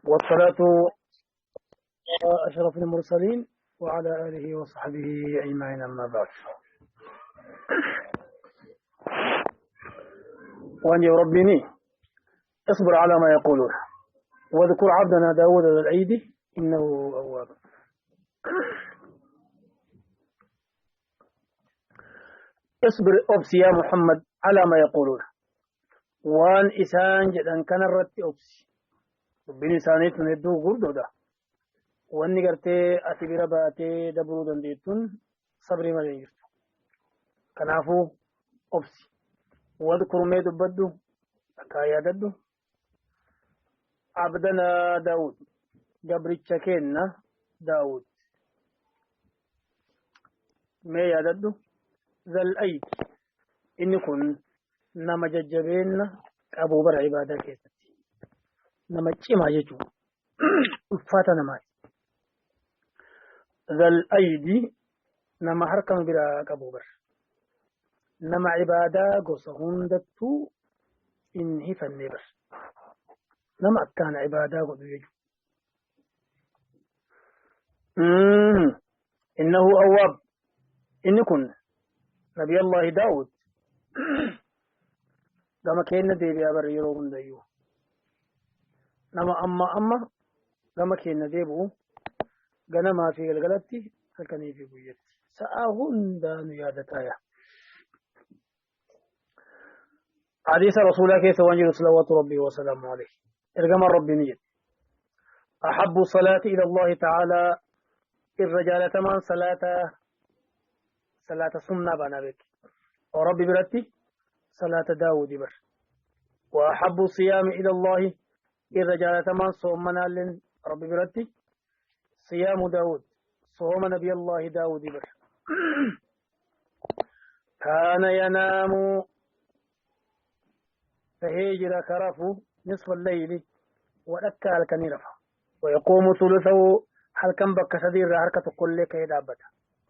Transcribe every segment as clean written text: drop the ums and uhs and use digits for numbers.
والصلاة على أشرف المرسلين وعلى آله وصحبه أجمعين، أما بعد. وأن ربني اصبر على ما يقولون واذكر عبدنا داود ذا الأيد إنه أواب. اصبر obsi يا محمد على ما يقولون، waan isaan jedhan kanarratti obsi. Dubbiin isaanii tun hedduu gurguddoodha. Wanni gartee ati bira baatee dabruu dandeettuun sabrii malee hin jirtu. Kanaafuu obsi. واذكر mee dubbadhu, akkaa yaadadhu, عبدنا داود, gabricha keenna Daawud mee yaadadhu. ذا الأيد, inni kun nama jajjabeenna qabu bara ibaadaa keessatti nama cimaa jechuudha, ulfaata namaati. ذا الأيد, nama harka biraa qabu bar, nama ibaadaa gosa hundattuu hin hifanne bar, nama akkaan ibaadaa godhu jechuudha. إنه أواب, inni kun نبي الله داود gama keenya deebi'aa bara yeroo hundayyuu, nama amma amma gama keenya deebi'u, ganamaa fi galgalatti, halkanii fi guyyatti, sa'aa hundaa nu yaadataaya. حديث رسول الله كيف وانجل صلوات ربي وسلامه عليه، ارجم ربي نجد: أحب الصلاة إلى الله تعالى, الرجال تمان صلاة صلاة سنة بنا بك وربي برتي صلاة داود بر، وأحب الصيام إلى الله, الرجال تمان صومنا لن ربي برتي صيام داود, صوم نبي الله داود بر. كان ينام, فهيجر كرفو نصف الليل, ولك الكنيرفة، ويقوم ثلثه, halkan bakka sadiirraa harka tokkollee ka'ee dhaabbata.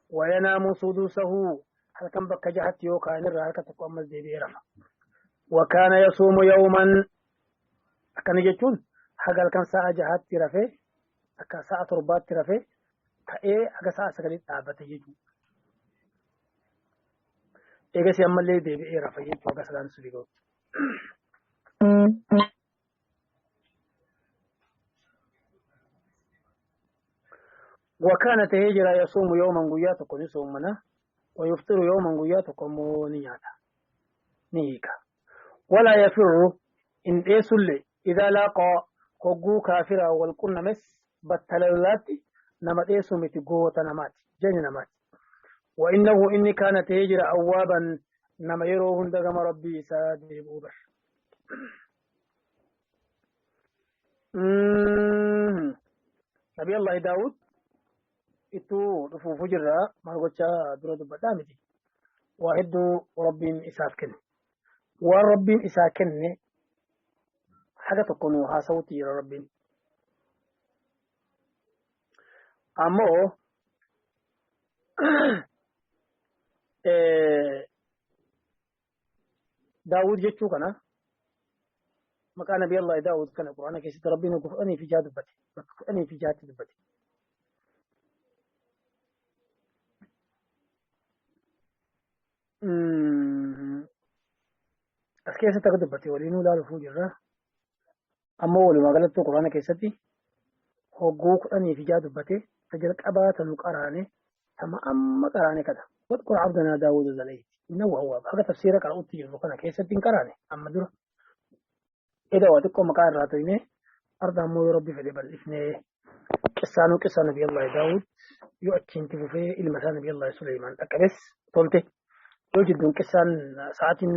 وينام سدسه, halkan bakka jahatti yookaan irraa harka tokko ammas deebi'ee rafa. وكان يصوم يوما, akkana jechuun haga halkan sa'a 6tti rafee, akka sa'a 7tti rafee ka'ee haga sa'a 9tti dhaabbate jechuudha. Eegasii ammallee deebi'ee rafa jechuudha haga salaan subii ga'utti. وكان تهجر يصوم يوما, guyyaa tokko ni soomana, ويفطر يوما, guyyaa tokko immoo ni nyaata ni hiika. ولا يفر, in dheessulle, إذا لاقى, hogguu kaafira wal qunnames battalalaatti nama dheessu miti, goota namaati, janya namaati. وإنه إني كان تهجر أوابا, nama yeroo hunda gama rabbii isaa deebi'uu bar. نبي الله داود ittuu dhufuufu jirra. Maal gochaa dura dubbadhaa miti, waa hedduu rabbiin isaaf kenne. Waan rabbiin isaa kenne haga tokko nu haasawutti jira rabbiin. Ammoo Daawud jechuu kana, maqaa نبي الله Daawud kana quraana keessatti rabbiin 16 dubbate, bakka 16tti dubbate. As keessatti akka dubbate waliinuu ilaaluufuu jirra. Ammoo walumaa galatti quraana keessatti hogguu 16 dubbate. Ta jalqabaa tanu qaraane, tama amma qaraane kana, واذكر عبدنا داود ذا الأيد إنه أواب. Haga tafsiira qara'utti jirru kana keessatti hin qaraane amma dura. Eda waa xiqqoo maqaa irraa toyne, arda ammoo yoo rabbi fedhe bal'ifnee qissaanuu qissaa نبي الله Daawud yoo achiin fufee ilma isaa نبي الله Suleymaan dhaqqabes tolte, yoo jidduun qissaan sa'aatiin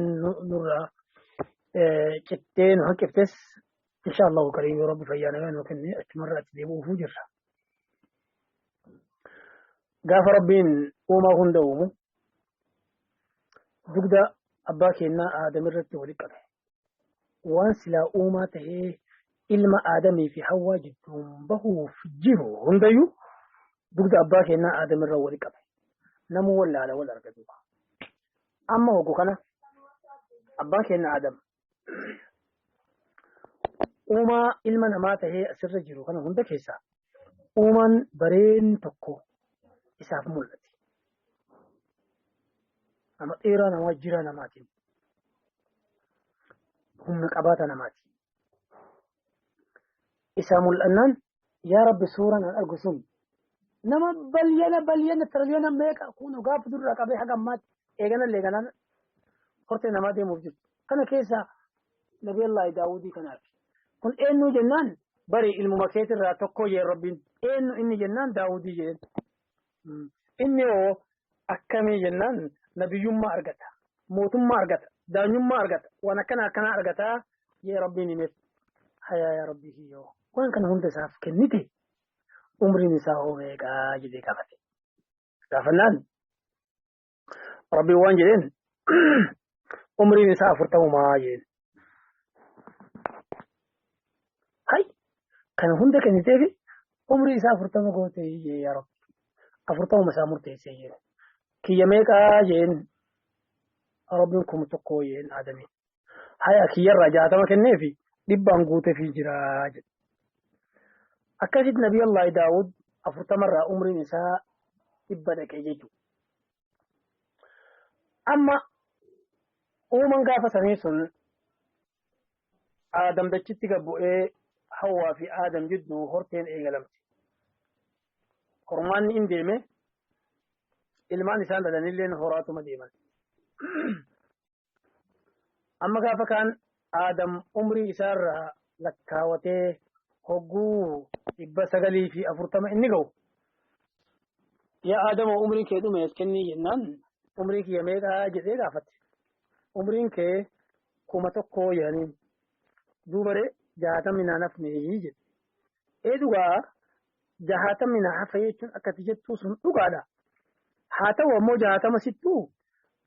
nurraa cittee nu hanqiftes, إن شاء الله كريم, yoo rabbi fayyaa nagaa nuu kenne achumarraa achi deebi'uufuu jirra. Gaafa rabbiin uumaa hunda uumu dugda abbaa keenyaa Aadam irratti wali qabe. Waan silaa uumaa tahee ilma Aadamii fi Hawwaa jidduun bahuuf jiru hundayyuu dugda abbaa keenyaa Aadam irra wali qabe. Namuu wallaala wal arga duuba. Amma hoggu kana abbaan keenya Aadam Uumaa ilma namaa tahee asirra jiru kana hunda keessaa uumaan bareen tokko isaaf mul'ate. Nama dheeraa namaa jiraa namaatiin humna qabaata namaati. Isaa mul'annaan yaa Rabbi suuraan an argu sun nama balyana balyana tiriliyoona meeqa kun gaafa durraa qabee haga ammaatti eegana leeganaan hortee namaa deemuuf jirtu. Kana keessaa Nabiyallaahi Daawudii kanaaf. Kun eenyu jennaan bari ilmuma keetirraa tokko jeen Rabbiin. Eenyu inni jennaan Daawudii jeen. Inni hoo akkamii jennaan nabiyyummaa argata. Mootummaa argata. Daanyummaa argata. Waan akkana akkanaa argataa jee Rabbiin himeef. Hayaa yaa Rabbii kiyyoo. Waan kana hunda isaaf kennite umriin isaa hoo meeqaa jedhee gaafate. Gaafannaan Rabbiin waan jedheen umriin isaa afurtamumaa jedheen. Hay kana hunda kenniteefi umrii isaa 40 gootee jee yaa Rabbi. 40 isaa murteessee jedhe. Kiyya meeqaa jeen Rabbiin 1000 jeen Aadamiin. Haya kiyyarraa 60 kenneefi dhibbaan guuteefii jira jedhe. Akkasitti Nabii Allah Daawud 40rraa umriin isaa 100 dhaqe jechuudha. Amma uuman gaafa sanii sun Aadam dachitti gad bu'ee Hawwaa fi Aadam jidduu horteen eegalamte. Hormaanni in deeme ilmaan isaan dhalanilleen horaatuma deeman. Amma gaafa kaan Aadam umrii isaarraa lakkaawatee hogguu 940 inni ga'u. Yaa Aadamoo umriin kee dhume as kennii jennaan umriin kiyya meeqaa jedhee gaafate. Umriin kee 1000 jedhaniin. Duuba ree jaatamni naan hafne jedhe. Ee dhugaa jahaatamni na hafe jechuun akka ati jettuu sun dhugaadha. Haa ta'u ammoo 60 sittuu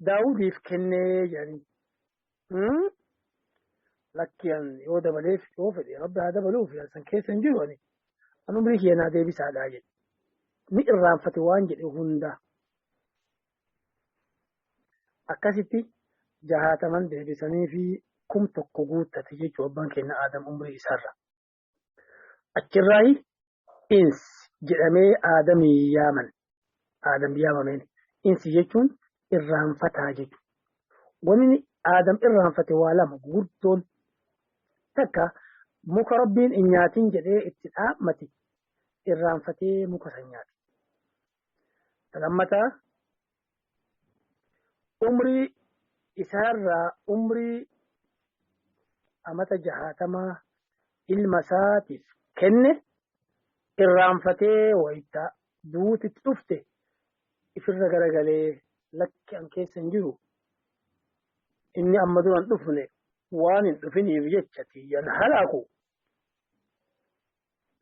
Daawudiif kennee jedhanii. Lakki an yoo dabaleef yoo fedhe rabbi haa dabaluuf an san keessa hin jiru ani. An umrii kiyya naa deebisaadhaa jedhe. Ni irraanfate waan jedhe hunda. Akkasitti jahaataman deebisanii fi 1000 guuttate jechuu abbaan keenya Aadam umrii isaarra. Achirraayi ins jedhamee Aadamii yaaman. Aadam yaamameen. Insi jechuun irraanfataa jechuudha. Wanni Aadam irraanfate waa lama gurguddoon. Takka muka Rabbiin hin nyaatin jedhee itti dhaammate irraanfatee muka san nyaate. Ta lammataa umrii isaarraa umrii amata jahaatamaa ilma isaatiif kenne irraanfatee wayta duuti itti dhufte ifirra garagalee lakki an keessa hin jiru inni amma dura hin dhufne waan hin dhufiniif jecha tiyyan halaaku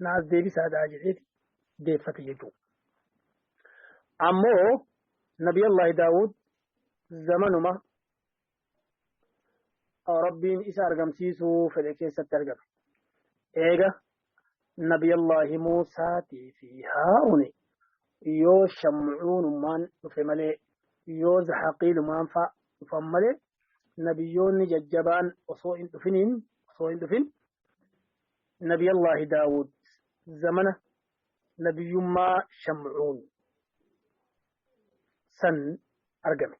naas deebisaadhaa jedheeti deeffate jechuudha. Ammoo Nabiyallaahi Daawud zamanuma Rabbiin isa argamsiisuu fedhe keessatti argame. Eega Nabiyallaahi Muusaatii fi Haaruuni yoo Shamcuunummaan dhufe malee yoo Zahaqiilumaan fa'a dhufan malee nabiyyoonni jajjabaan osoo hin dhufiniin osoo hin dhufin Nabiyallaahi Daawud zamana nabiyyummaa Shamcuun san argame.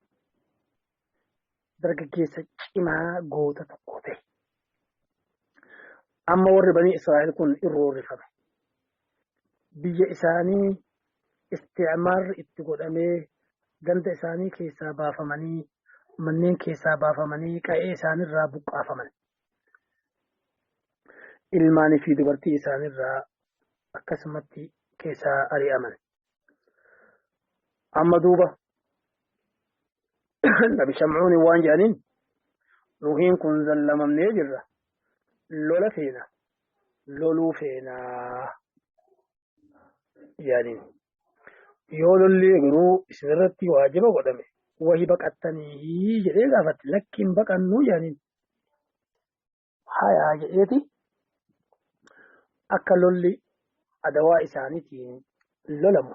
Dargaggeessa cimaa goota tokko ta'e. Amma warri banii Israa'el kun irroorrifame. Biyya isaanii isticmaarri itti godhamee ganda isaanii keessaa baafamanii manneen keessaa baafamanii qa'ee isaanirraa buqqaafaman. Ilmaanii fi dubartii isaanirraa akkasumatti keessaa ari'aman. Amma duuba Nabi Shamcuuni waan jedhaniin nuhiin kun zallamamnee jirra. Lola feena. Loluu feenaa. Jedhaniin. Yoo lolli garuu isinirratti waajiba godhame wahi baqattanii jedhee gaafate lakkiin baqannuu jedhaniin. Hayaa jedheeti akka lolli adawaa isaaniitiin lolamu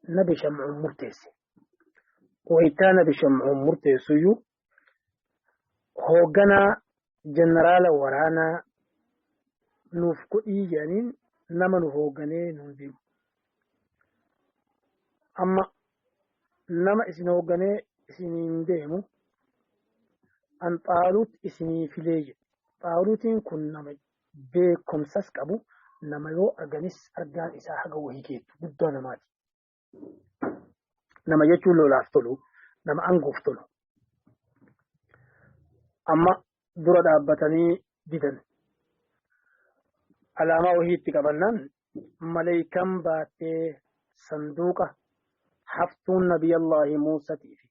Nabi Shamcuun murteesse. Waytaa Nabi Shamcuun murteessuyyuu hoogganaa jeneraala waraanaa Nuuf godhii jedhaniin nama nu hoogganee nuun deemu. Amma nama isin hoogganee isiniin deemu an Xaaluut isinii filee jedhe. Xaaluutiin kun nama beekumsas qabu, nama yoo arganis argaan isaa haga wahii geettu guddaa namaati. Nama jechuun lolaaf tolu, nama aangoof tolu. Amma dura dhaabbatanii didan. Alaamaa wahii itti qabannaan maleeykan baattee sanduuqa haftuun Nabiyallaahi Muusatii fi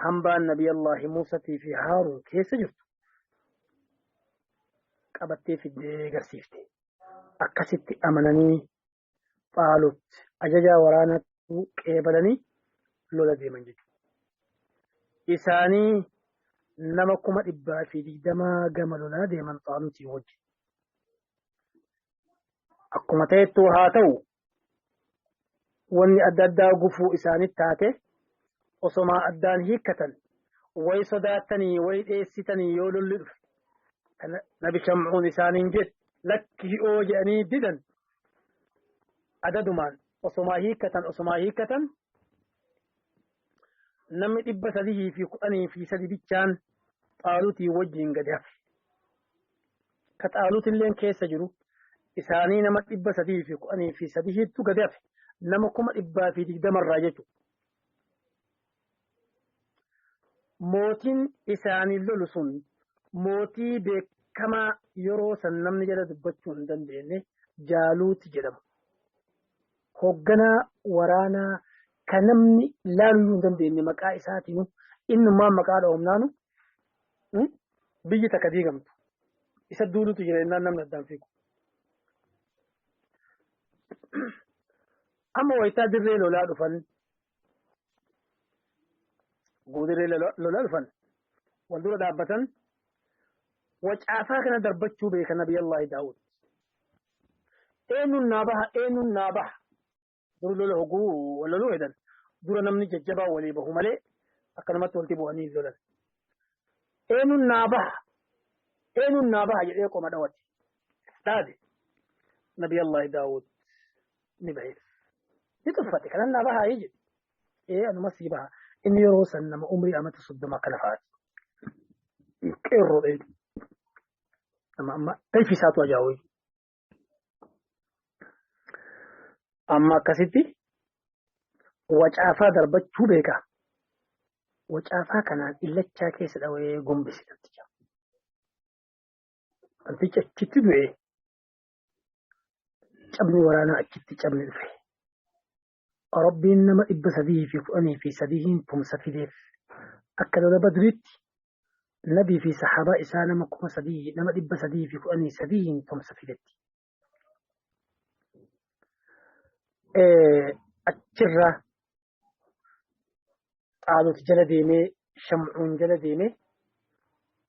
hambaan Nabiyallaahi Muusatii fi Haaruun keessa jirtu qabattee fiddee garsiifte. Akkasitti amananii Xaalut ajajaa waraanaatti qeebalanii lola deeman jechuudha. Isaanii nama 120,000 gama lolaa deeman Xaalutii wajjin. Akkuma ta'ettuu haa ta'u, wanni adda addaa gufuu isaanitti taate, osomaa addaan hiikkatan, way sodaattanii way dheessitanii yoo lolli dhufe kana Nabi Shamcuun isaaniin jedhe, lakki hi'oo jedhanii didan. Adadumaan osomaa hiikkatan, osomaa hiikkatan, namni 313 bichaan Xaalutii wajjin gadi hafe. Ka Xaalutilleen keessa jiru isaanii nama 313tu gadi hafe, nama 120,000rraa jechuudha. Mootiin isaanii lolu sun mootii beekamaa yeroo san namni jala dubbachuu hin dandeenye Jaaluuti jedhamu. Hoogganaa waraanaa ka namni laaluu hin dandeenye, maqaa isaatiinu innummaan maqaa dha'umnaanu biyyi takka diigamtu. Isa duulutu jira jennaan namni addaan fiigu. Amma wayitaa dirree lolaa dhufan, dirree lolaa dhufan, wal dura dhaabbatan, wacaafaa kana darbachuu beeka Nabiyallaahi Daawud. Eenyuun naa baha, eenyuun naa baha? Dur lola hoguu wal loluu hedan, dura namni jajjabaa walii bahu malee akkanumatti walitti bu'anii hin lolan. Eenyuun naa baha, eenyuun naa baha jedhee qoma dhawate. Dhaade Nabiyallaahi Daawud ni baheef. Ni tuffate, kanan naa bahaa jedhe. Ee, anuma sii baha. Inni yeroo san nama umrii amata 30 kana fa'aati. Qeerroodha jechuudha. Nama amma kayfi isaatu ajaa'u. Amma akkasitti wacaafaa darbachuu beeka. Wacaafaa kanaan illachaa keessa dhawee gombise namticha. Namtichi achitti du'e. Cabni waraanaa achitti cabni dhufe. Rabbiin nama 313n tumsa fideef. Akka lola Badriitti Nabii fi sahaabaa isaa nama 3,000, nama 313n tumsa fidetti. Achirraa Xaalut jala deemee, Shamcuun jala deemee,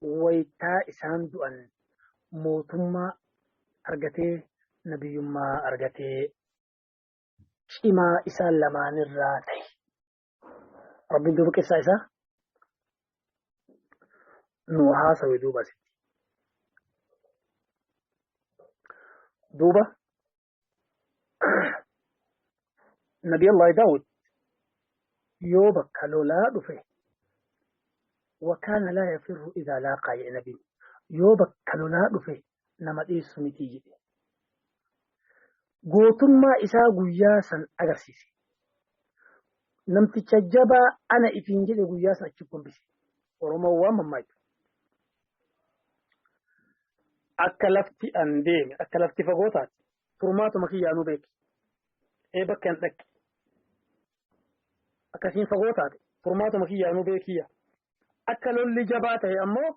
wayitaa isaan du'an mootummaa argatee, nabiyyummaa argatee, cimaa isaan lamaanirraa ta'e. Rabbiin duuba qissaa isaa nu haasawe duuba asitti. Duuba Nabi Allah Daawud yoo bakka lolaa dhufe, wakaana laa yafirru idaa laaqaa jedhe nabiin, yoo bakka lolaa dhufe nama dhiissu miti jedhe. Gootummaa isaa guyyaa san agarsiise. Namticha jabaa ana ifiin jedhe guyyaa san achi gombise. Oromoon waan mammaayitu. Akka lafti an deeme, akka lafti fagoo taate, turmaatuma kiyyaanuu beeki. Ee, bakka hin dhaqqe. Akkasiin fagoo taate turmaatuma kiyyaanuu beekiyya. Akka lolli jabaa ta'e ammoo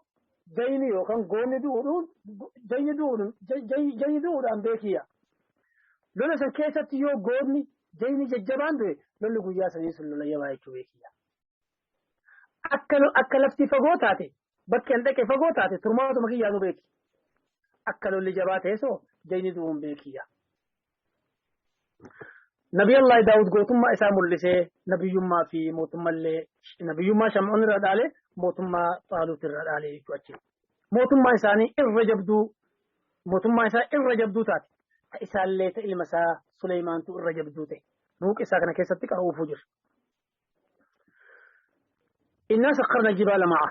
jayni yookaan goonni du'uudhaan, jayni du'uudhaan, jayni du'uudhaan beekiyya. Lola san keessatti yoo goonni jayni jajjabaan du'e, lolli guyyaa sanii sun lola jabaa jechuu beekiyya. Akka lafti fagoo taate, bakki an dhaqe fagoo taate, turmaatuma kiyyaanuu beeki. Akka lolli jabaa ta'e soo jayni du'uun beekiyya. Nabi Allah Daawud gootummaa isaa mul'isee nabiyyummaa fi mootummallee, nabiyyummaa Sham'oon irra dhaale, mootummaa Xaalut irra dhaale jechuu achi. Mootummaa isaanii irra jabduu Mootummaa isaa irra jabduu taate. Ta isaallee ta ilma isaa Suleymaantu irra jabduu ta'e. Nuu qissaa kana keessatti qara'uufuu jira. Innaa sakkarna jibaala ma'a.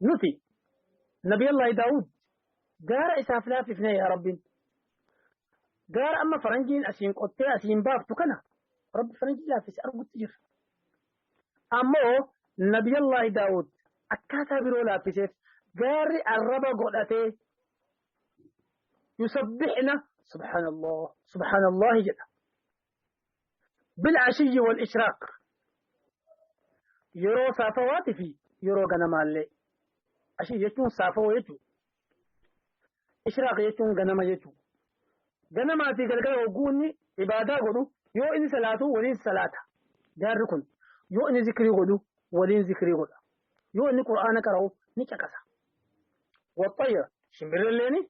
Nuti Nabiyallaahi Daawud gaara isaaf laaffifne yaa Rabbiin. Gaara amma faranjiin asiin qottee asiin baaftu kana Rabbi faranjii laaffise argutti jira. Ammoo Nabiyallaahi Daawud akkaataa biroo laaffiseef gaarri arraba godhatee yusabbixna subhaanallah subhaanallahi jedha. Bil'ashiyyi wal ishraaq yeroo saafawaatii fi yeroo ganamaallee. Ashii jechuun saafawoo jechuudha. Ishraaq jechuun ganama jechuudha. Ganamaa fi galgala hogguu inni ibaadaa godhu yoo inni salaatu waliin salaata. Gaarri kun yoo inni zikrii godhu waliin zikrii godha. Yoo inni qur'aana qara'u ni caqasa. Waxxayra shimbirrilleen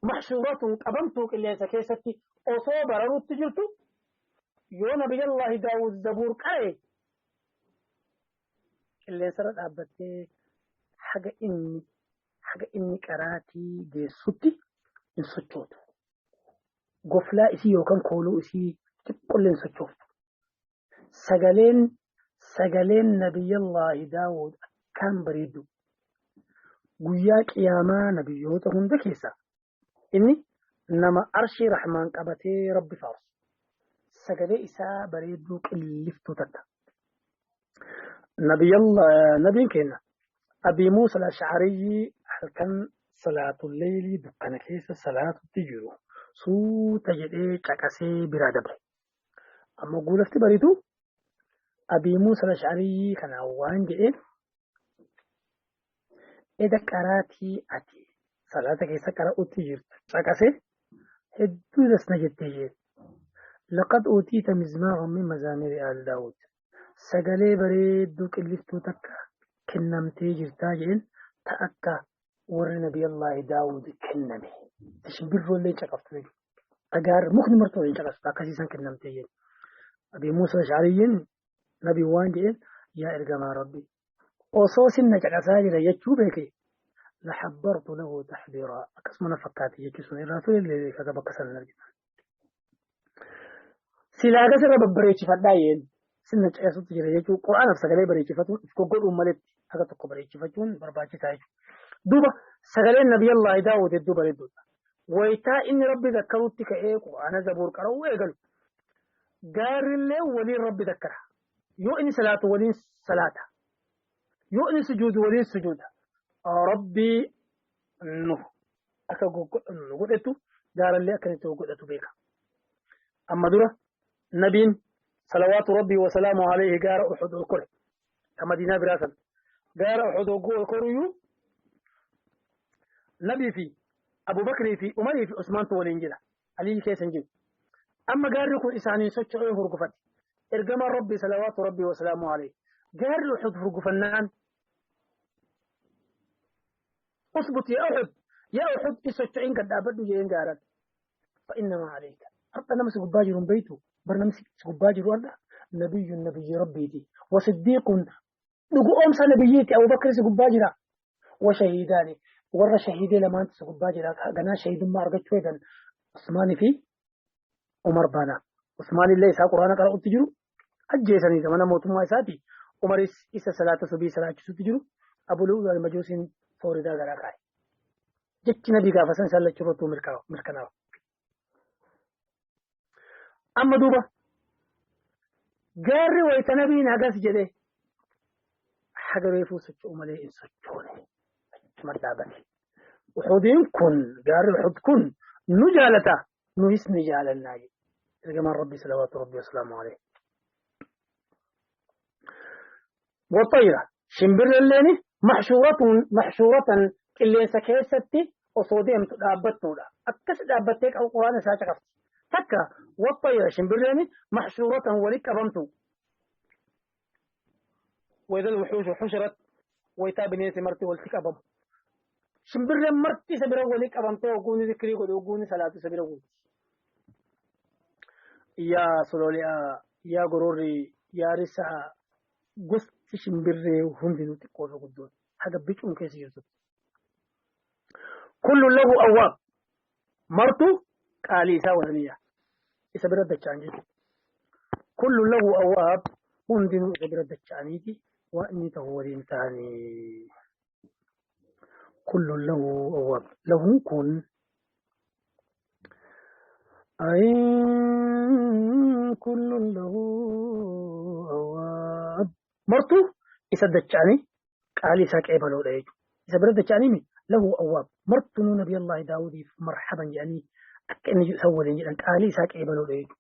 mahshuuratun qabamtuu qilleensa keessatti osoo bararuutti jirtu yoo nabiyallaahi Daawud zabuur qara'e qilleensarra dhaabbattee haga inni haga inni qaraatii geessutti hin sochootu. Goflaa isii yookaan kooluu isii xiqqollee hin sochooftu. Sagaleen sagaleen nabiyyallaahi Daawud akkaan bareeddu. Guyyaa qiyaamaa nabiyyoota hunda keessa inni nama arshii rahmaan qabatee rabbi faarsu. Sagalee isaa bareedduu qilliftuu takka. Nabiin keenya Abii Muusa al-Ash'ariyyi halkan salaatul leeylii dukkana keessa salaatutti jiru suuta jedhee caqasee biraa dabre. Amma guulafti bariitu Abii Muusa al-Ash'ariyyi kana waan jedheen eda qaraatii ati salaata keessa qara'utti jirtu caqasee hedduu dasna jettee jeen. Laqad uutiita mizmaaran min mazaamiri aali Daawud. Sagalee bareedduu qilliftuu takka kennamtee jirtaa jedheen ta akka warri nabiyallaahi Daawud kenname. Ta shimbirroollee caqaftu jechuudha. Dhagaarra mukni martuu hin caqastu akkasiisan kennamtee jedhe. Abii Muusaa Ash'ariyyiin nabi waan jedheen yaa ergamaa Rabbii osoo sinna caqasaa jira jechuu beeke la habbartu lahu tahbiiraa akkasuma na fakkaate jechuu sun irraa ture illee beekata bakka sana hin argina. Silaa akkas irra babbareechifadhaa yeen sinna caqasutti jira jechuu qur'aanaaf sagalee bareechifatuun if goggodhuun maletti haga tokko bareechifachuun barbaachisaa jechuudha. Duuba sagaleen nabiyallaahi Daawud hedduu bareedduudha. Waytaa inni rabbi zakkaruutti ka'ee qur'aana zabuur qara'uu eegalu gaarrillee waliin rabbi zakkara. Yoo inni salaatu waliin salaata. Yoo inni sujuudu waliin sujuuda. Rabbii nu akka nu godhetu gaarallee akka inni godhatu beeka. Amma dura nabiin salawaatu rabbii wasalaamu alayhi gaara Uhud ol kore. Ka Madiinaa biraa san. Gaara Uhud hogguu ol koruyyuu nabii fi Abubakrii fi Umarii fi Usmaantu waliin jira. Alii keessa hin jiru. Amma gaarri kun isaaniin socho'ee hurgufate. Ergamaan Rabbii salawaatu Rabbii wasalaamu alayhi. Gaarri Uhud hurgufannaan usbut yaa Uhud yaa Uhud in socho'in gad dhaabbadhu jeen gaaran. Fa'innamaa alayka. Har'a nama si gubbaa jiru hin beektu. Bar namni si gubbaa jiru har'a nabiyyun nabiyyi Rabbiiti. Wasiddiiqun dhugu oomsa nabiyyiiti Abubakar si gubbaa jira. Wa shahiidaani warra shahiidee lamaantu si gubbaa jira. Ganaa shahiidummaa argachuu eegan Usmaanii fi Umar baana. Usmaan illee isaa quraana qara'utti jiru ajjeesanii zamana mootummaa isaati. Umaris isa salaata subii salaachisutti jiru. Abu Lu'lu al-Majuusiin Fooridaa garaa kaa'e. Jechi nabii gaafa san isaan lachuu irrattuu mirkanaawa. Amma duuba gaarri wayita nabiin hagas jedhe haga reefuu socho'u malee hin sochoone achuma dhaabate. Uhudiin kun gaarri Uhud kun nu jaalata nuhis ni jaalannaa jedhe. Ergamaan Rabbii salawaatu Rabbii wasalaamu alayhi. Waxayra shimbirrilleen maxshuuratan qilleensa keessatti osoo deemtu dhaabbattuudha. Akkas dhaabbattee qabu quraana isaa caqafti. Takka waxayra shimbirreen maxshuuratan walitti qabamtu. Wayidal wuxuushu xushirat wayitaa bineensi marti walitti qabamu. Shimbirreen marti isa bira walitti qabamtee ogguun zikrii godhu ogguun salaatu isa bira guuti. Yaa sololi'aa, yaa gororrii, yaa risaa, gosti shimbirree hundinuu xiqqoo fi guddoon haga bicuun keessa jirtutti. Kullu lahu awwaab. Martu qaalii isaa walaniya. Isa bira dacha'an jechuudha. Kullu lahu awwaab hundinuu isa bira dacha'aniiti waan inni ta'u waliin ta'anii. Kullu lahu awwaab. Lahuun kun kullu lahu awwaab. Martu isa dacha'anii qaalii isaa qeebaloodha jechuudha. Isa bira dacha'anii lahu awwaab. Martunuu Nabi Allah Daawudiif marhaban jedhanii akka inni isa waliin jedhan qaalii isaa qeebaloodha jechuudha.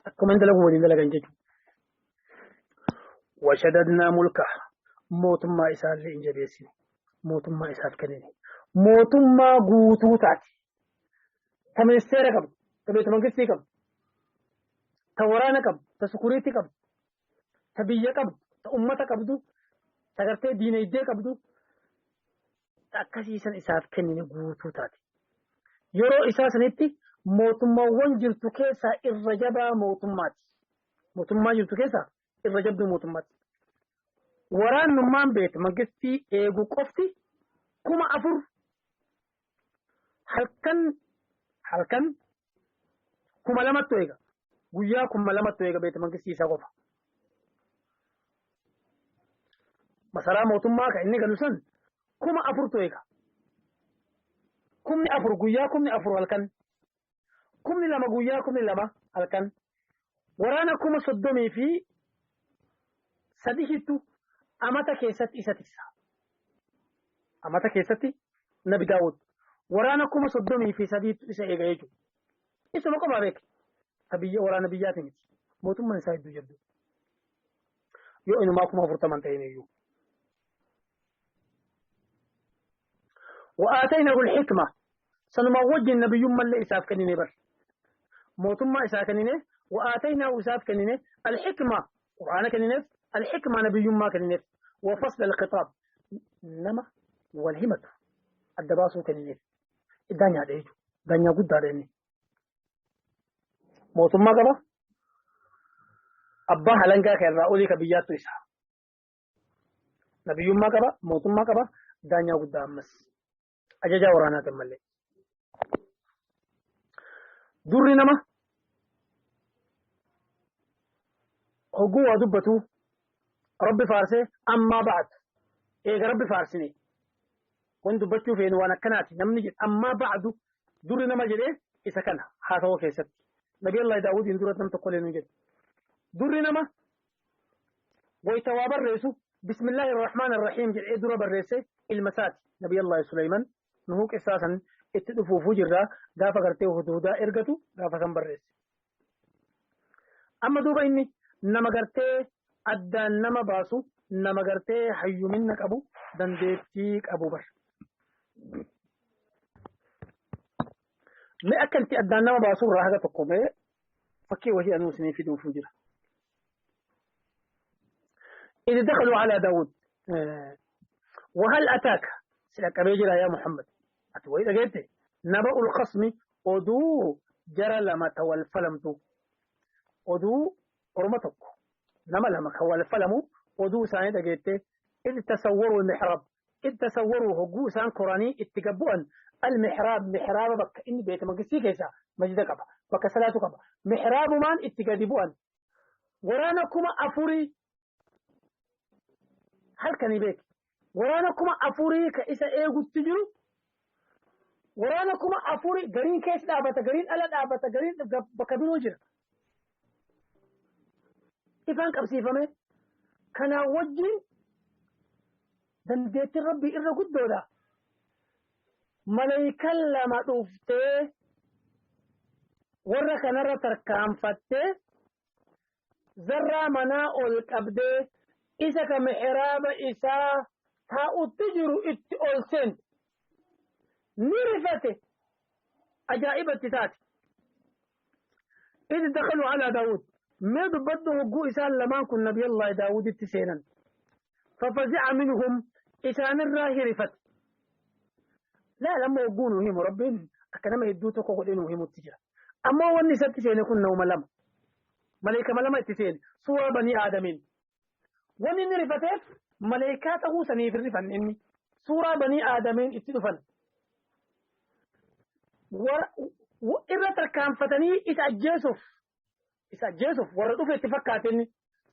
Akkuma inni dalagu waliin dalagan jechuudha. Washadadnaa mulka mootummaa isaallee hin jabeessine. Mootummaa isaaf kennine. Mootummaa guutuu taate. Ta ministeera qabdu, ta beeta mangistii qabdu, ta waraana qabdu, ta sukuriitti qabdu, ta biyya qabdu, ta ummata qabdu, ta gartee diinagdee qabdu, ta akkasiisan isaaf kennine guutuu taate. Yeroo isaa sanitti mootummaawwan jirtu keessaa irra jabaa mootummaati. Mootummaa jirtu keessaa irra jabduu mootummaati. Waraannummaan beektu mangistii eegu qofti 4000 halkan halkan 2000ttu eega. Guyyaa 2000ttu eega beektu mangistii isaa qofa. Masaraa mootummaa kan inni galu san 4000tu eega. 4000 guyyaa 4000 halkan. 2000 guyyaa 2000 halkan. Waraana 33,000ttu amata keessatti isa tiksa. Amata keessatti Nabi Daawud waraana 33,000ttu isa eega jechuudha. Isuma qofaa beeke. Ta biyya waraana biyyaati miti. Mootummaan isaa hedduu jabdu. Yoo inumaa 40,000 ta'in iyyuu. وآتيناه الحكمة سنما وجه النبي من إساف كنيني بر موتما إساف كنيني وآتيناه إساف كنيني الحكمة قرآن كنيني الحكمة نبي ما كنيني وفصل الخطاب نما والهمة الدباسو كنيني الدنيا ديجو دنيا قد داريني موتما قبا أبا هلنكا كيرا أولي كبياتو إسا Nabiyyummaa qaba, mootummaa qaba, daanyaa guddaa ammas. Ajajaa waraanaatiin malee. Durri nama hogguu waa dubbatu Rabbi faarsee ammaa ba'atu. Eega Rabbi faarsine. Wanti dubbachuu feenu waan akkanaati. Namni jedhe ammaa ba'adu durri nama jedhee isa kana haasawaa keessatti. Nabi Allah Daawudiin dura nam tokko illee nu jedhe. Durri nama wayta waa barreessu bismillaahi irrahmaan irrahiim jedhee dura barreesse ilma isaati nabiyallaahi suleyman nuhuu qissaa san itti dhufuufuu jirra gaafa gartee huduudaa ergatu gaafa san barreesse amma duuba inni nama gartee addaan nama baasu nama gartee hayyuminna qabu dandeettii qabu bar mee akka itti addaan nama baasu irraa haga tokko mee fakkii wahii anuu isinii fiduufuu jira إذ دخلوا على داود وهل أتاك سلك بيجرا يا محمد أتوي دقيت نبأ الخصم أدو جرى لما تولفلمتو أدو أرمتك نما لما كولفلمو أدو ساني دقيت إذ تصوروا المحراب إذ تصوروا هجو سان قراني اتقبؤا المحراب محراب بك إن بيت مقسي كيسا مسجد قبا بك صلاة قبا محراب مان اتقدبؤا waraana 4000 halkanii beeki waraana 4000 ka isa eegutti jiru waraana 4000 gariin keessa dhaabata gariin ala dhaabata gariin bakka biroo jira ifaan qabsiifame kanaa wajjin dandeettiin rabbii irra guddoodha maleeykan lama dhuftee warra kanarra tarkaanfattee zarraa manaa ol qabdee isa ka mihraaba isaa taa'utti jiru itti ol seente. Ni rifate ajaa'ibatti taate. Idh dakhaluu alaa Daawud mee dubbadhu hogguu isaan lamaan kun nabiyallaahi Daawuditti seenan. Fafazi'a minhum isaanirraa hirifate. Laal amma hogguu nu himu rabbiin akka nama hedduu tokko godhee nu himutti jira. Ammoo wanni isatti seene kun nama lama. Maleekama lama itti seene suuraa banii aadamiin. Wanni inni rifateef maleekaa ta'uu saniif hin rifanne inni. Suuraa banii aadamiin itti dhufan. Irra tarkaanfatanii isa ajjeesuuf isa ajjeesuuf warra dhufe itti fakkaate inni.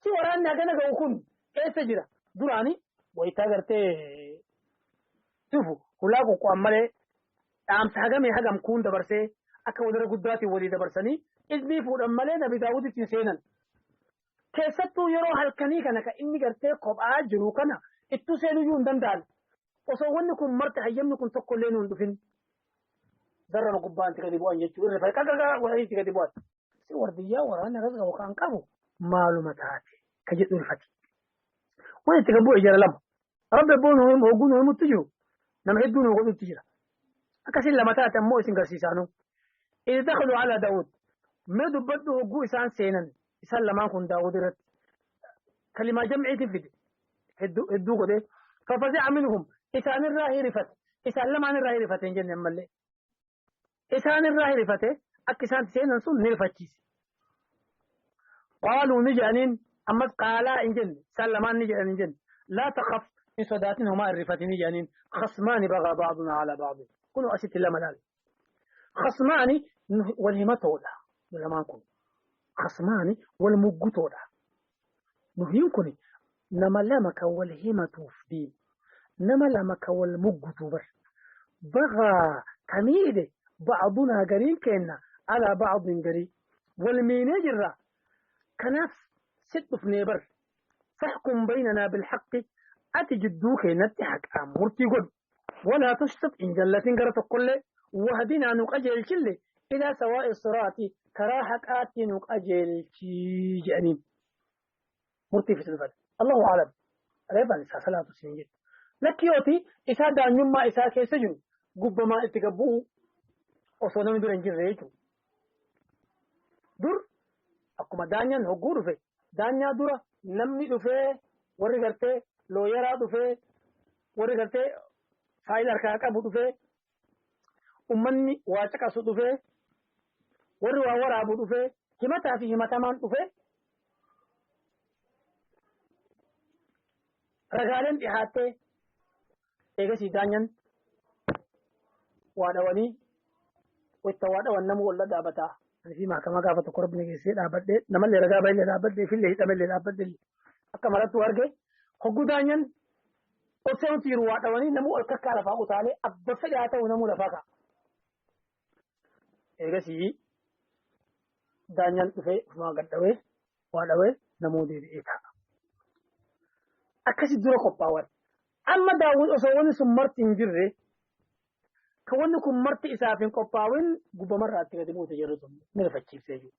Si waraanni hagana ga'u kun eessa jira? Duraani wayitaa gartee dhufu hulaa qoqqo'an malee dhaamsa hagamee hagam kuun dabarsee akka walirra guddaatiin walii dabarsanii iznii fuudhan malee Nabi Daawud ittiin seenan. Keessattuu yeroo halkanii kana kan inni gartee kophaa jiru kana ittuu seenuyyuu hin danda'an. Osoo wanni kun marti hayyamni kun tokko illee nuun dhufin darrama gubbaan itti gadi bu'an jechuu irra fa'i qaqaqaa godhanii itti gadi bu'an. Si wardiyyaa waraanni akkas qabu kan qabu maaluma taate ka jedhu rifati. Wani itti gad bu'e jara lama. Rabbi abboo nu himu hogguu nu himutti jiru nama hedduu nu godhutti jira. Akkasiin lama taate ammoo isin garsiisaanu. Idh dakhalu ala Daawud. Mee dubbadhu hogguu isaan seenan isaan lamaan kun Daawud irratti. Kalimaa jamciitiin fide. Hedduu hedduu godhee. Fafazi'a minhum isaanirraa hirifate. Isaan lamaan irraa hirifate hin jenne ammallee. Isaan irraa hirifate akka isaan seenan sun ni rifachiise. Qaaluu ni jedhaniin ammas qaalaa hin jenne isaan lamaan ni jedhan hin jenne. Laa takhaf hin sodaatin homaa hin rifatin jedhaniin khasmaani bagaa ba'dunaa alaa ba'din. Kunoo asitti lama laal. Khasmaani wal himatoodha nu lamaan kun. Khasmaani wal muggutoodha. Nuhiin kun nama lama kan wal himatuuf diin. Nama lama kan wal muggutuu bar. Bagaa ka miidhe ba'dunaa gariin keenna alaa ba'din garii. Wal miinee jirra. Kanaaf sit dhufnee bar. Fahkum baynanaa bilhaqqi ati jidduu keennatti haqaan murtii godhi. Walaa tushxit hin jallatin gara tokkollee wahdinaa nu qajeelchille ilaa sawaa'i siraaxi karaa haqaatti nu qajeelchi jedhaniin murtiif itti dhufan. Allahu a'lam. Reefaan isaa salaatu siin jedhu. Lakki yooti isaa daanyummaa isaa keessa jiru gubbamaa itti gabbu'u osoo namni bira hin jirre jechuudha. Dur akkuma daanyaan hogguu dhufe daanyaa dura namni dhufee warri gartee looyaraa dhufee warri gartee faayila harkaa qabu dhufee ummanni waa caqasu dhufee warri waa waraabu dhufee himataa fi himatamaan dhufee ragaaleen dhihaattee eegasii daanyan waa dhawanii wayta waa dhawan nama walla dhaabataa. Ani fi mahakamaa gaafa tokko rabbi na geessee dhaabadhee namallee ragaa baay'ee dhaabadhee fillee hidhamellee dhaabadhee akka marattuu arge hogguu daanyan ol seenutti jiru waa dhawanii namuu ol kakkaa lafaa utaalee abba fedhe haa ta'u namuu lafaa ka'a. Eegasii daanyaan dhufee ofumaa gad dhawee waa dhawee namuu deebi'ee taa'a. Akkasi dura qophaawan. Amma Daawwit osoo wanni sun marti hin jirre kan wanni kun marti isaaf hin qophaawin gubbamarraa itti gadi buute jirru sun ni rifachiifte jechuudha.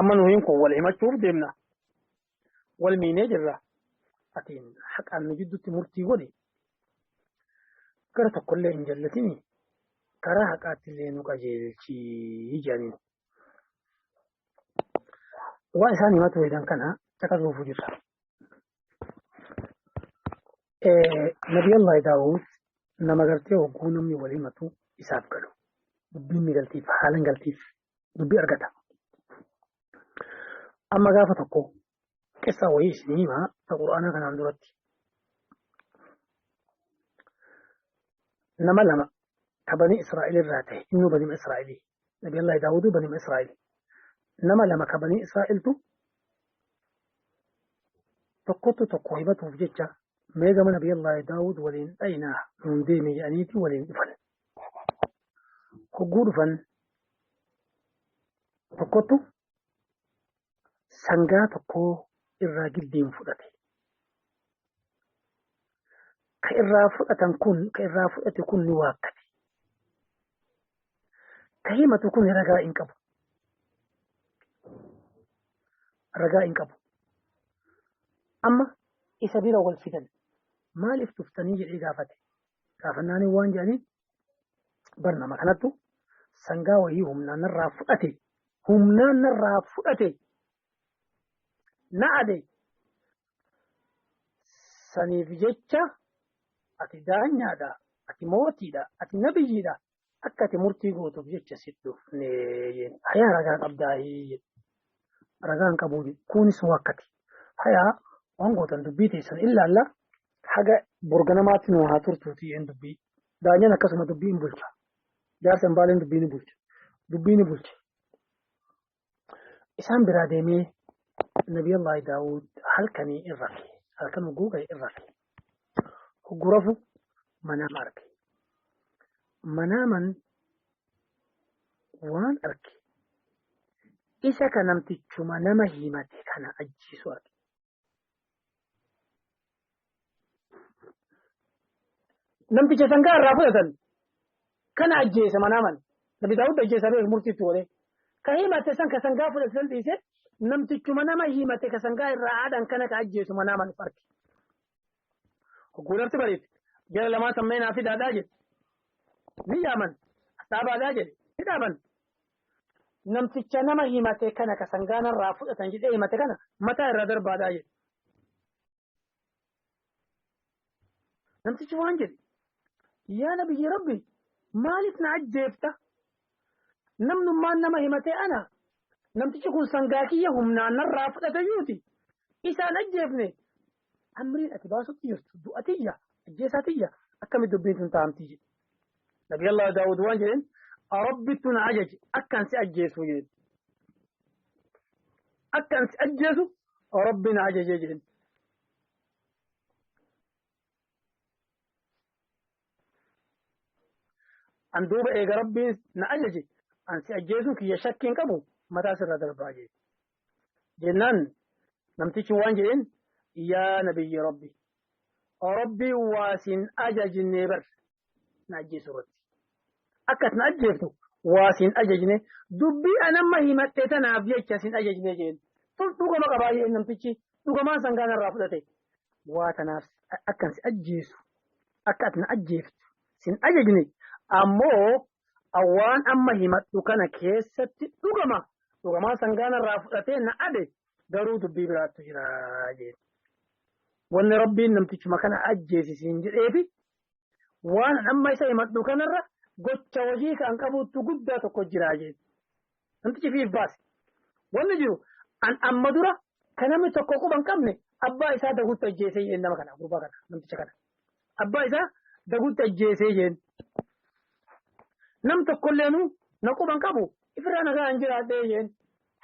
Amma nuyiin kun wal himachuuf deemna. Wal miinee jirra. Atiin haqaan nu jidduutti murtii godhi. Gara tokkollee hin jallatini. Karaa haqaatti illee nu qajeelchi jedhaniin. Waan isaan himatu hedan kana caqasuufu jirra. Nabiyallah Daawud nama gartee hogguu namni wal himatu isaaf galu. Dubbiin ni galtiif, haalan galtiif, dubbii argata. Amma gaafa tokko qissaa wayii isin himaa ta Qur'aanaa kanaan duratti. Nama lama ka banii Israa'el irraa ta'e innuu banii Israa'elii. Nabiyallah Daawuduu banii Israa'el. Nama lama ka banii Israa'eltu tokkotu tokko himatuuf jecha mee gama Nabiyallah Daawud waliin dhayinaa nuun deemi jedhaniiti waliin dhufan. Hogguu dhufan tokkotu sangaa tokko irraa giddiin fudhate. Ka irraa fudhatan kun ka irraa fudhate kun ni waakkate. Ka himatu kun ragaa hin qabu. Ragaa hin qabu. Amma isa bira wal fidan. Maaliif tuftanii jedhee gaafate. Gaafannaanii waan jedhaniin bar nama kanattu sangaa wayii humnaan narraa fudhate humnaan narraa fudhate na ade saniif jecha ati daanyaadha ati mootiidha ati nabiyyiidha akka ati murtii gootuuf jecha si dhufne jeen hayaa ragaa qabdaahii jedhe ragaa hin qabuu jedhe kunis wakkati hayaa waan gootan dubbii teessan illaalla haga borganamaatti nu haa turtuuti jeen dubbii daanyan akkasuma dubbii hin bulcha. Jaarsa hambaaleen dubbii ni bulche. Dubbii ni bulche. Isaan biraa deemee Nabi Allah Daawud halkanii irra rafe. Halkan hogguu ga'e irra rafe. Hogguu rafu manaama arge. Manaaman waan arge isa ka namtichuma nama himate kana ajjeesu arge. Namticha sangaa irraa fudhatan kana ajjeese manaaman. Nabi Daawud ajjeesa beeku murtiitti godhee. Ka himate san ka sangaa fudhate san dhiise namtichuma nama himate ka sangaa irraa haadhan kana ka ajjeesu manaaman of arge. Hogguu lafti bariite jara lamaa sammee naa fidaadhaa jedhe. Ni yaaman as dhaabaadhaa jedhe ni dhaaban. Namticha nama himate kana ka sangaa narraa fudhatan jedhee himate kana mataa irraa darbaadhaa jedhe. Namtichi waan jedhe yaa nabiyyi rabbi maaliif na ajjeefta? Namnummaan nama himatee ana namtichi kun sangaa kiyya humnaan narraa fudhate yuuti isaan ajjeefne amriin ati baasutti jirtu du'a tiyya ajjeesaa tiyya akkamitti dubbiin tun taa'amtii jedhe. Nabi Allah Daawud waan jedheen rabbittu na ajaje akkaan si ajjeesu jedheen. Akkaan si ajjeesu rabbi na ajaje jedheen. An duuba eega rabbiin na ajaje an si ajjeesuun kiyya shakkiin qabu mataa sirra darbaa jedhe. Jennaan namtichi waan jedheen yaa nabiyyi rabbi rabbi waa sin ajajnee bar na ajjeesu irratti. Akka ati na ajjeeftu waa sin ajajne dubbii an amma himadhe tanaaf jecha sin ajajne jeen. Tun dhugama qabaa jeen namtichi dhugamaan sangaa narraa fudhate. Waa tanaaf akkan si ajjeesu akka ati na ajjeeftu sin ajajne ammoo waan amma himadhu kana keessatti dhugama dhugamaan sangaa narraa fudhatee na ade garuu dubbii biraattu jira jeen. Wanni rabbiin namtichuma kana ajjeesi siin jedheefi waan amma isa himadhu kanarra gocha wahii kan qabuttu guddaa tokko jira jeen. Namtichi fiif baase. Wanni jiru an amma dura kan namni tokko quba hin qabne abbaa isaa daguutti ajjeesee jeen nama kana gurbaa kana namticha kana. Abbaa isaa daguutti ajjeesee jeen. Nam tokkolleenu na quba hin qabu ifirraa nagaa hin jiraadhee jeen.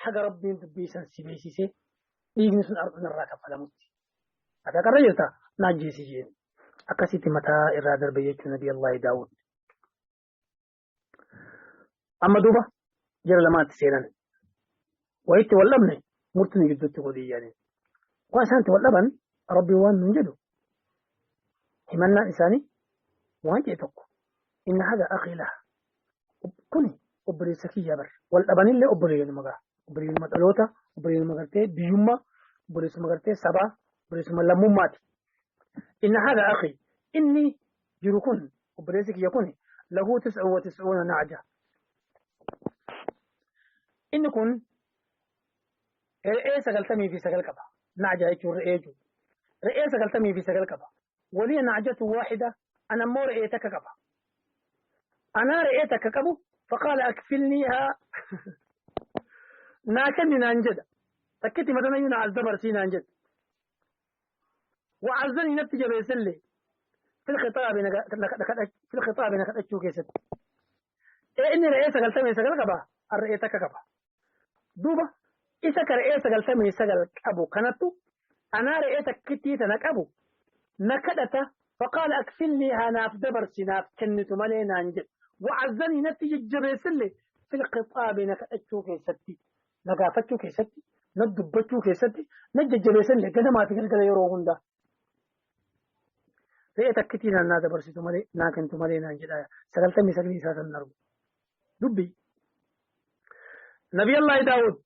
Haga rabbiin dubbii san si beeksisee dhiigni sun narraa kaffalamutti. Ati akarra jirta na ajjeesi jeen. Akkasitti mataa irraa darbe jechuun Nabi Allah Daawud. Amma duuba jara lamaatti seenan. Wayitti wal dhabne murtiin gidduutti godhii jedhaniin. Waan isaan itti wal dhaban Rabbiin waan nun jedhu himannaan isaanii waan jedhe tokko. Inna hada akii laha. Kuni obboleessa kiyya bar. Wal dhabanillee obboleeyyanuma gaa. Obboleeyyuma dhaloota, obboleeyyuma gartee biyyummaa, obboleessuma gartee sabaa, obboleessuma lammummaati. Inna hada akii inni jiru kun obboleessi kiyya kun lahu tis'u wa tis'uuna na'ja. Inni kun re'ee 99 qaba. Na'ja jechuun re'ee jechuudha. Re'ee 99 qaba. Waliya na'jatu waahida ana immoo re'ee takka qaba. Anaa re'ee takka qabu faqaala akfilniihaa naa kenni naan jedha. Takkitti matanayyuu naa as dabarsii naan jedha. Wa'azzanii natti jabeessellee fil khixaabi na kadhachuu keessatti. Ee inni re'ee 99 qaba, an re'ee takka qaba. Duuba isa ka re'ee 99 qabu kanattu anaa re'ee takkittii tana qabu na kadhata faqaala akfilnii haa naaf dabarsi naaf kennitu malee naan jedhe. Wa'azzanii natti jajjabeessellee fil khixaabi na kadhachuu keessatti na gaafachuu keessatti na dubbachuu keessatti na jajjabeessellee ganamaa fi galgala yeroo hundaa. Re'ee takkitii naan naa dabarsitu malee naa kennitu malee naan jedha 99 isaa san argu. Dubbii. Nabi Allah Daawud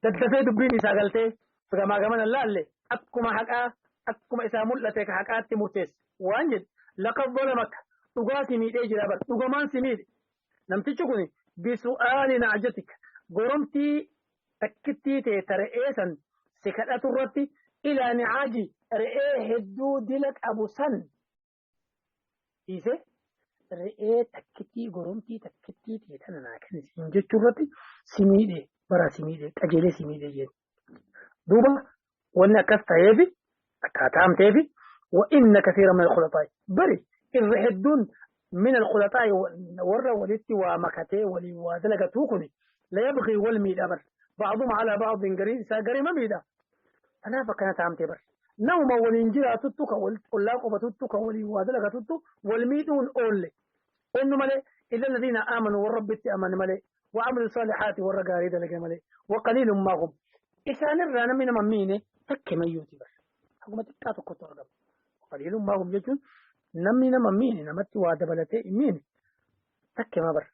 daddafee dubbiin isaa galtee gamaa gamana laalle akkuma haqaa akkuma isaa mul'ate ka haqaatti murteesse waan jedhe laqad zalamaka dhugaa si miidhee jira bar dhugamaan si miidhe namtichi kun bisu'aali na'jatika goromtii takkittii tee ta re'ee san si kadhatu irratti ilaa ni'aaji re'ee hedduu dila qabu san dhiise re'ee takkittii goromtii takkittii tee tana naa kenni siin jechuu irratti si miidhe bara si miidhe qajeelee si miidhe jeen. Duuba wanni akkas ta'eefi akkaataa amteefi wa inna kasiira min al-khulataa bari irra hedduun Min alkhulaxaa'i warra walitti waa makatee waliin waa dalagatuu kun la yabghii wal miidha bar. Ba'duhum alaa ba'din gariin isaa garima miidha. Kanaaf akkana taamtee bar. Namuma waliin jiraatuttu kan ollaa qubatuttu kan waliin waa dalagatuttu wal miidhuun oolle. Eenyu malee illa alladhiina aamanuu warra Rabbitti amane malee wa amilu saalihaati warra gaarii dalage malee wa qaliilun maa hum. Isaanirraa namni nama miine takke mayyuuti bar. Haguma xiqqaa tokkotu argama. Wa qaliilun maa hum jechuun namni nama miine namatti waa dabalatee hin miine takke maa bar.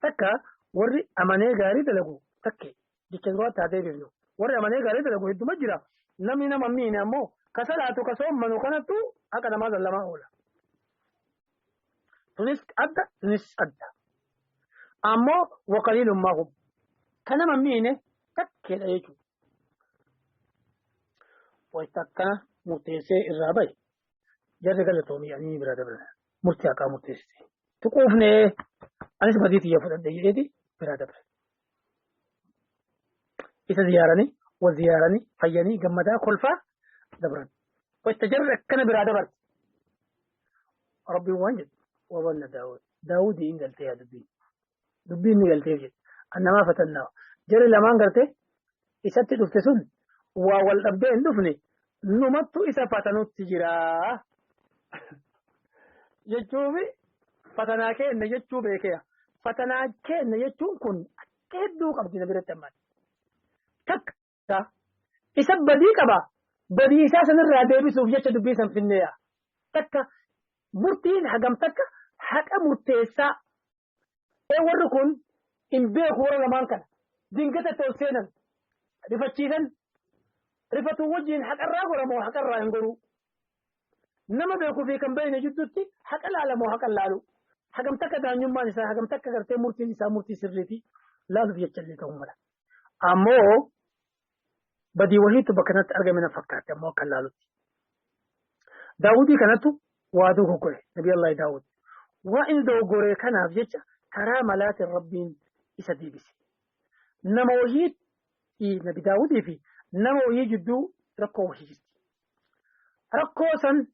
Takka warri amanee gaarii dalagu takke jecha duraatti haa deebifnu. Warri amanee gaarii dalagu hedduma jira. Namni nama miine ammoo ka salaatu ka soommanu kanattu haqa namaa zallamaa oola. Tunis adda tunis adda. Ammoo waqaliilun maa hum. Ka nama miine takkeedha jechuudha. Wayita akkana murteessee irraa bahe jarri galatoomii ani bira dabran murtii haqaa murteessite. Tuquufnee anis badii tiyya fudhadhe jedheeti bira dabre. Isa ziyaaranii wal ziyaaranii fayyanii gammadaa kolfaa dabran. Wayita jarri akkana biraa dabarte. Rabbiin waan jedhu wabanna Daawud. Daawudii hin galtee yaa dubbiin. Dubbiin ni galteef jedhe. Annamaa fatannaa. Jarri lamaan gartee isatti dhufte sun waa wal dhabdee hin dhufne numattu isa fatanutti jira. Jechuun fatanaa keenya jechuu beekeera. Fatanaa keenya jechuun kun akka hedduu qabdi na biratti ammaan. Takka isa badii qaba. Badii isaa sanirraa deebisuuf jecha dubbii san finneeya. Takka murtiin hagam takka haqa murteessaa. Ee warri kun hin beeku warra lamaan kana. Dingata itti ol seenan. Rifachiisan. Rifatuu wajjin haqarraa goramoo haqarraa hin goruu. Nama beekuu fi kan beekne jidduutti haqa laalamoo haqa laalu. Hagam takka daanyummaan isaa hagam takka gartee murtiin isaa murtii sirriitii laaluuf jecha illee ta'uu mala. Ammoo badii wahiitu bakka kanatti argame na fakkaate ammoo akka laalutti. Daawudii kanattu waa dogoggore Nabi Allah Daawud. Waa inni dogoggore kanaaf jecha karaa malaatiin Rabbiin isa deebise. Nama wahii Nabi Daawudii fi nama wahii jidduu rakkoo wahii jirti. Rakkoo san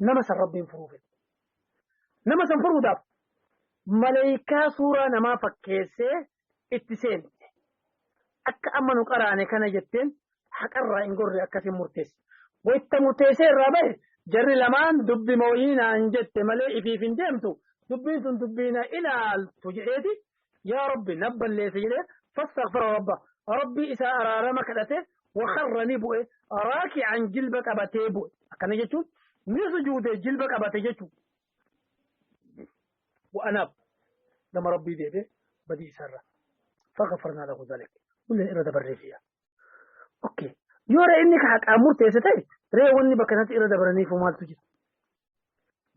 nama san Rabbiin furuu fedhe. Nama san furuudhaaf maleeykaa suuraa namaa fakkeessee itti seente. Akka amma nu qaraane kana jetteen haqarraa hin gorre akkasiin murteesse. Wayita murteessee irraa bahe jarri lamaan dubbi mooyinaan jette malee ifiif hin deemtu dubbiin sun dubbii na ilaaltu jedheeti yaa rabbi na balleesse jedhee fastaghfara rabba rabbii isaa araarama kadhate wakarra ni bu'e raaki'an jilba qabatee bu'e akkana jechuun ni sujuude jilba qabate jechuun wa'anaaf gama rabbii deebi'e badii isaarra fagafarnaa lahu dhalik kunneen irra dabarree fiya. Okay. Yoo ree inni ka haqaan murteesse ta'e ree wanni bakka sanatti irra dabaraniif maaltu jira?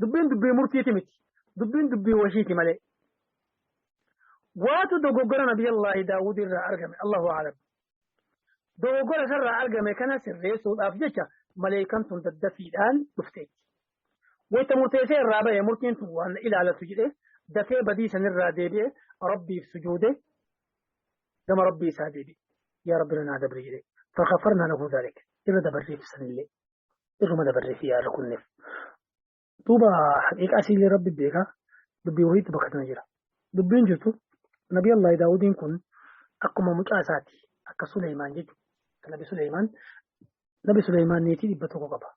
Dubbiin dubbii murtiiti miti. Dubbiin dubbii washiiti malee. Waatu dogoggora Nabiyallaahi Daawud irraa argame Allahu a'lam. Dogoggora isarraa argame kana sirreessuudhaaf jecha maleekan tun daddafiidhaan dhufteetti. Wayita murteessee irraa bahe murtiin tun waan ilaalatu jedhee dafee badii sanirraa deebi'ee Rabbiif sujuude gama Rabbii isaa deebi'e. Yaa Rabbi naa dabri jedhee. Fakafarnaa lahu dhalik. Irra dabarreef sanillee. Irruma dabarreef yaa irra kunneef. Duuba haqiiqaa isiillee Rabbi beeka. Dubbii wahiitu bakka tana jira. Dubbiin jirtu Nabi Allah Daawudiin kun akkuma mucaa isaati. Akka Suleymaan jechuudha. Nabi Suleymaan Nabi Suleymaan niitii 100 qaba.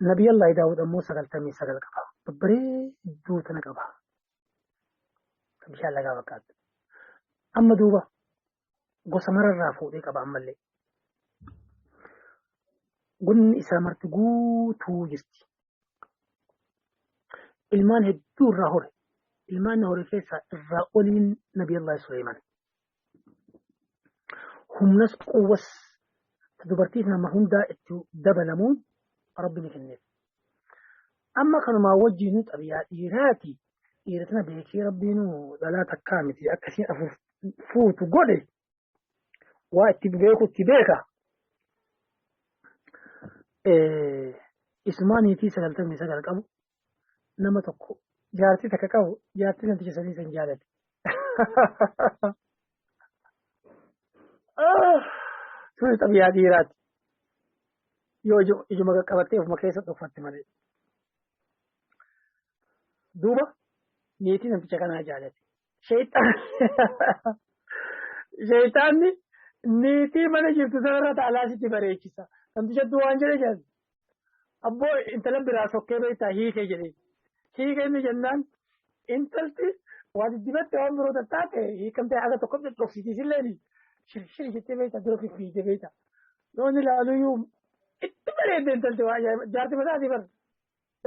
Nabi Allah Daawud ammoo 99 qaba. Babbareedduu tana qaba. Bishaan lagaa fakkaatu. Amma duuba gosa mararraa fuudhee qaba ammallee. Gunni isaa marti guutuu jirti. Ilmaan hedduu irraa hore. Ilmaan hore keessaa irraa oliin Nabi Allah Suleymaan. Humnas quwwas dubartii nama hundaa itti dabalamuun Rabbi ni kenneef. Amma kanumaa wajjin xabiyaa dhiiraati. Dhiira tana beekee Rabbiin dhalaa takkaa miti akkasiin afur fuutu godhe waa itti beeku itti beeka. Isumaa niitii 99 qabu nama tokko jaartii takka qabu jaartii namticha sanii san jaalate. Tuni xabiyaa dhiiraati. Yoo ijuma qaqqabattee ofuma keessa dhokfatte malee. Duuba niitii namticha kanaa jaalate. Sheeyxaanni niitii mana jirtu sanarra taalaa sitti bareechisa. Namticha waan jedhe jedhan. Abboo intala biraa sokkee beektaa hiikee jedhee. Hiikee inni jennaan intalti waan dibatte waan biroo tattaate hiikamtee haga tokko dhoksitiisillee shirshiri jettee beektaa dura fiffiite beektaa. Yoo inni ilaaluyyuu itti bareedde intalti waa ajaa'iba jaarti mataatii bara.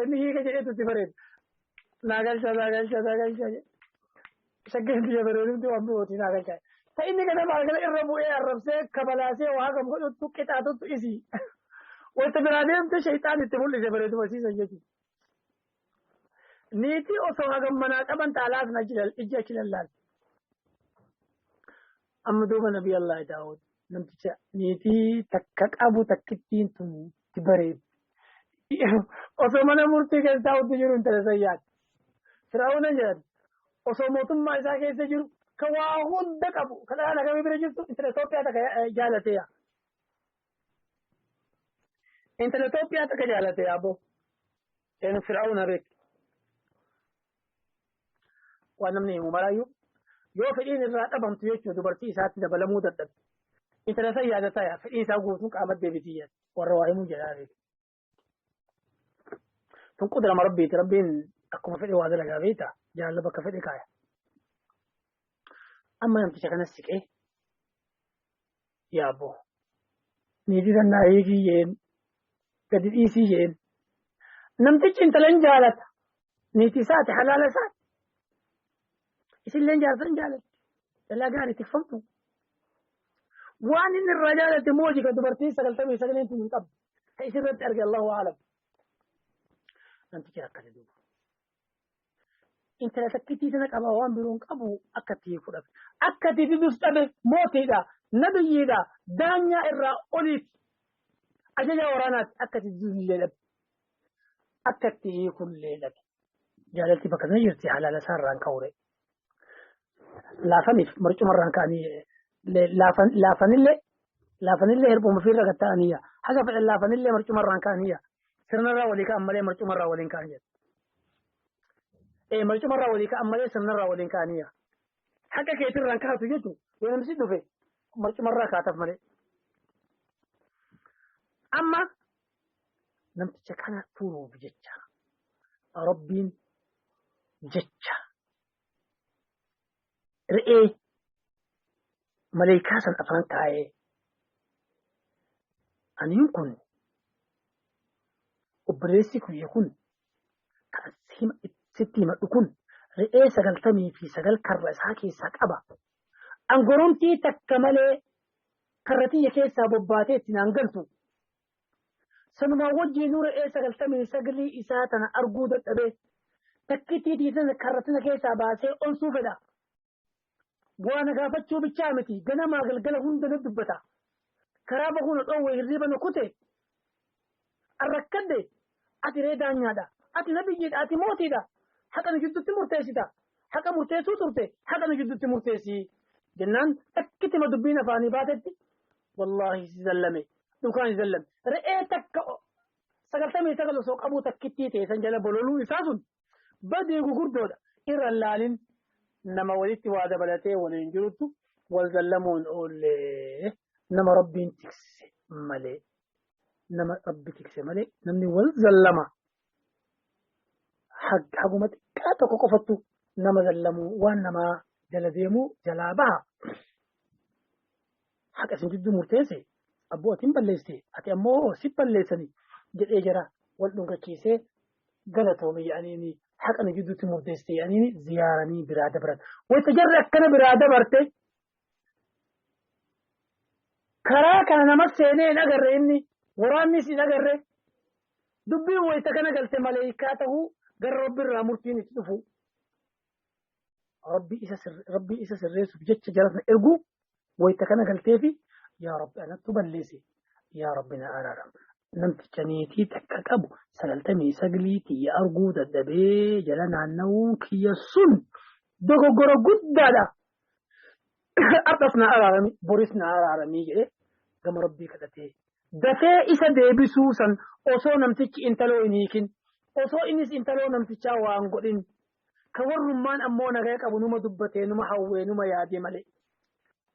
Inni hiika jedheetu itti bareeda. Naa galcha naa galcha naa galcha jedhe. Shaggeen biyya bareedumti waan birootii naa galcha. Ta inni ganama galgala irra bu'ee arrabsee kabalaasee waa hagam godhuttu qixaatuttu isii. Wanta biraa deemte shayxaan itti mul'ise bareeduma siisan jechuudha. Niitii osoo hagam manaa qaban xaalaas na ijji achi lallaalte. Amma duuba Nabii Allah Daawud namticha niitii takka qabu takkittiin tun itti bareeddi. Osoo mana murtii keessa taa'utti jiru intala san yaadde. Fir'aawna jedhan osoo mootummaa isaa keessa jiru ka waa hunda qabu ka dhala nagamii bira jirtu intala Itoophiyaa takka jaalatee yaa. Intala Itoophiyaa takka jaalatee yaa boo. Eenyu Fir'aawna beektu. Waan namni himu maraayyuu yoo fedhiin irraa dhabamtu jechuudha dubartii isaatti dabalamuu dadhabde. Intala san yaadataa yaa fedhiin isaa guutuun qaama deebitii yaa warra waa himuu jedhaa beeku. Tun qudrama rabbiiti rabbiin akkuma fedhe waa dalagaa beekta jaalala bakka fedhe kaaya. Amma namticha kanas siqee yaa abboo niitii san naa hiikii jeen gadi dhiisii jeen namtichi intalan jaalata niitii isaati halaala isaati isilleen jaarsan jaalatti dhalaa gaarii tikfamtu waan inni irraa jaalate mooji ka dubartiin 99n tun hin qabdu ka isirratti arge Allahu aalam namtichi rakkate duuba intala takkittii tana qaba waan biroon qabu akka itti hiiku dhabe. Akka itti didus dhabe mootiidha, nabiyyiidha, daanyaa irraa oliiti. Ajaja waraanaati akka itti didus dhabe. Akka itti hiikullee dhabe. Jaalalti bakka sana jirti halaala isaa irraan ka'uure. Laafaniif marcuma irraan ka'anii laafanillee laafanillee hirphuma ofiirra gad ta'aniyya. Haga fedhan laafanillee marcuma irraan ka'aniyya. Sirnarraa walii ka'an malee marcumarraa waliin ka'an jedha. Marcumarraa walii ka'an malee sirnarraa waliin ka'aniyya. Haqa keetirraan kaatu jechuun yoo namni si dhufe marcumarraa kaataf malee. Amma namticha kana furuuf jecha Rabbiin jecha re'ee maleekaa san afaan kaa'ee aniin kun obboleessi kiyya kun kan sitti himadhu kun re'ee 99 karra isaa keessaa qaba. Angoromtii takka malee karra tiyya keessaa bobbaatee itti naan galtu. Sanumaa wajjiinuu re'ee 99 isaa tana arguu dadhabee takkittii tiisana karra tana keessaa baasee onsuu fedha. Waa na gaafachuu bichaa miti ganamaa galgala hunda na dubbata. Karaa bahuu na dhoowwe hirriiba na kute. Arrakkadhe ati ree daanyaadha. Ati nabiyyiidha ati mootiidha. Haqa nu jidduutti murteessita. Haqa murteessuu turte haqa nu jidduutti murteessi. Jennaan takkittima dubbiin afaanii baatetti wallaahi si zallame dhukaan si zallame. Re'ee takka 99 osoo qabuu takkittii ta'e san jala bololuu isaa sun badii gugurdoodha. Irra laalin nama walitti waa dabalatee waliin jiruttu wal zallamuun oollee nama rabbiin tikse malee. Nama rabbi tikse malee namni wal zallama. Haguma xiqqaa tokko qofattu nama zallamuu waan namaa jala deemuu jalaa baha. Haqa isin jidduu murteesse abboo ati hin balleessite ati ammoo si balleessani jedhee jara wal dhungachiisee galatoomi jedhaniini haqa nu jidduutti murteessite jedhaniini ziyaaranii biraa dabran. Wayita jarri akkana biraa dabarte karaa kana nama seenee hin agarre inni waraannis hin agarre dubbiin wayita kana galte maleeyikaa ta'uu gara rabbi irraa murtiin itti dhufu. Rabbii isa sirreessuuf jecha jara sana erguu wayita kana galteefi yaa rabbi anattu balleesse yaa rabbi na araaram. Namticha niitii takka qabu 99 tiyya arguu dadhabee jala naanna'uun kiyya sun dogoggora guddaadha. Har'as na araarami boris na araaramii jedhee gama rabbii kadhatee Dafee isa deebisuu san osoo namtichi intaloo hin hiikin, osoo innis intaloo namtichaa waan godhin, ka warrummaan ammoo nagaya qabu numa dubbatee numa hawwee numa yaadee malee.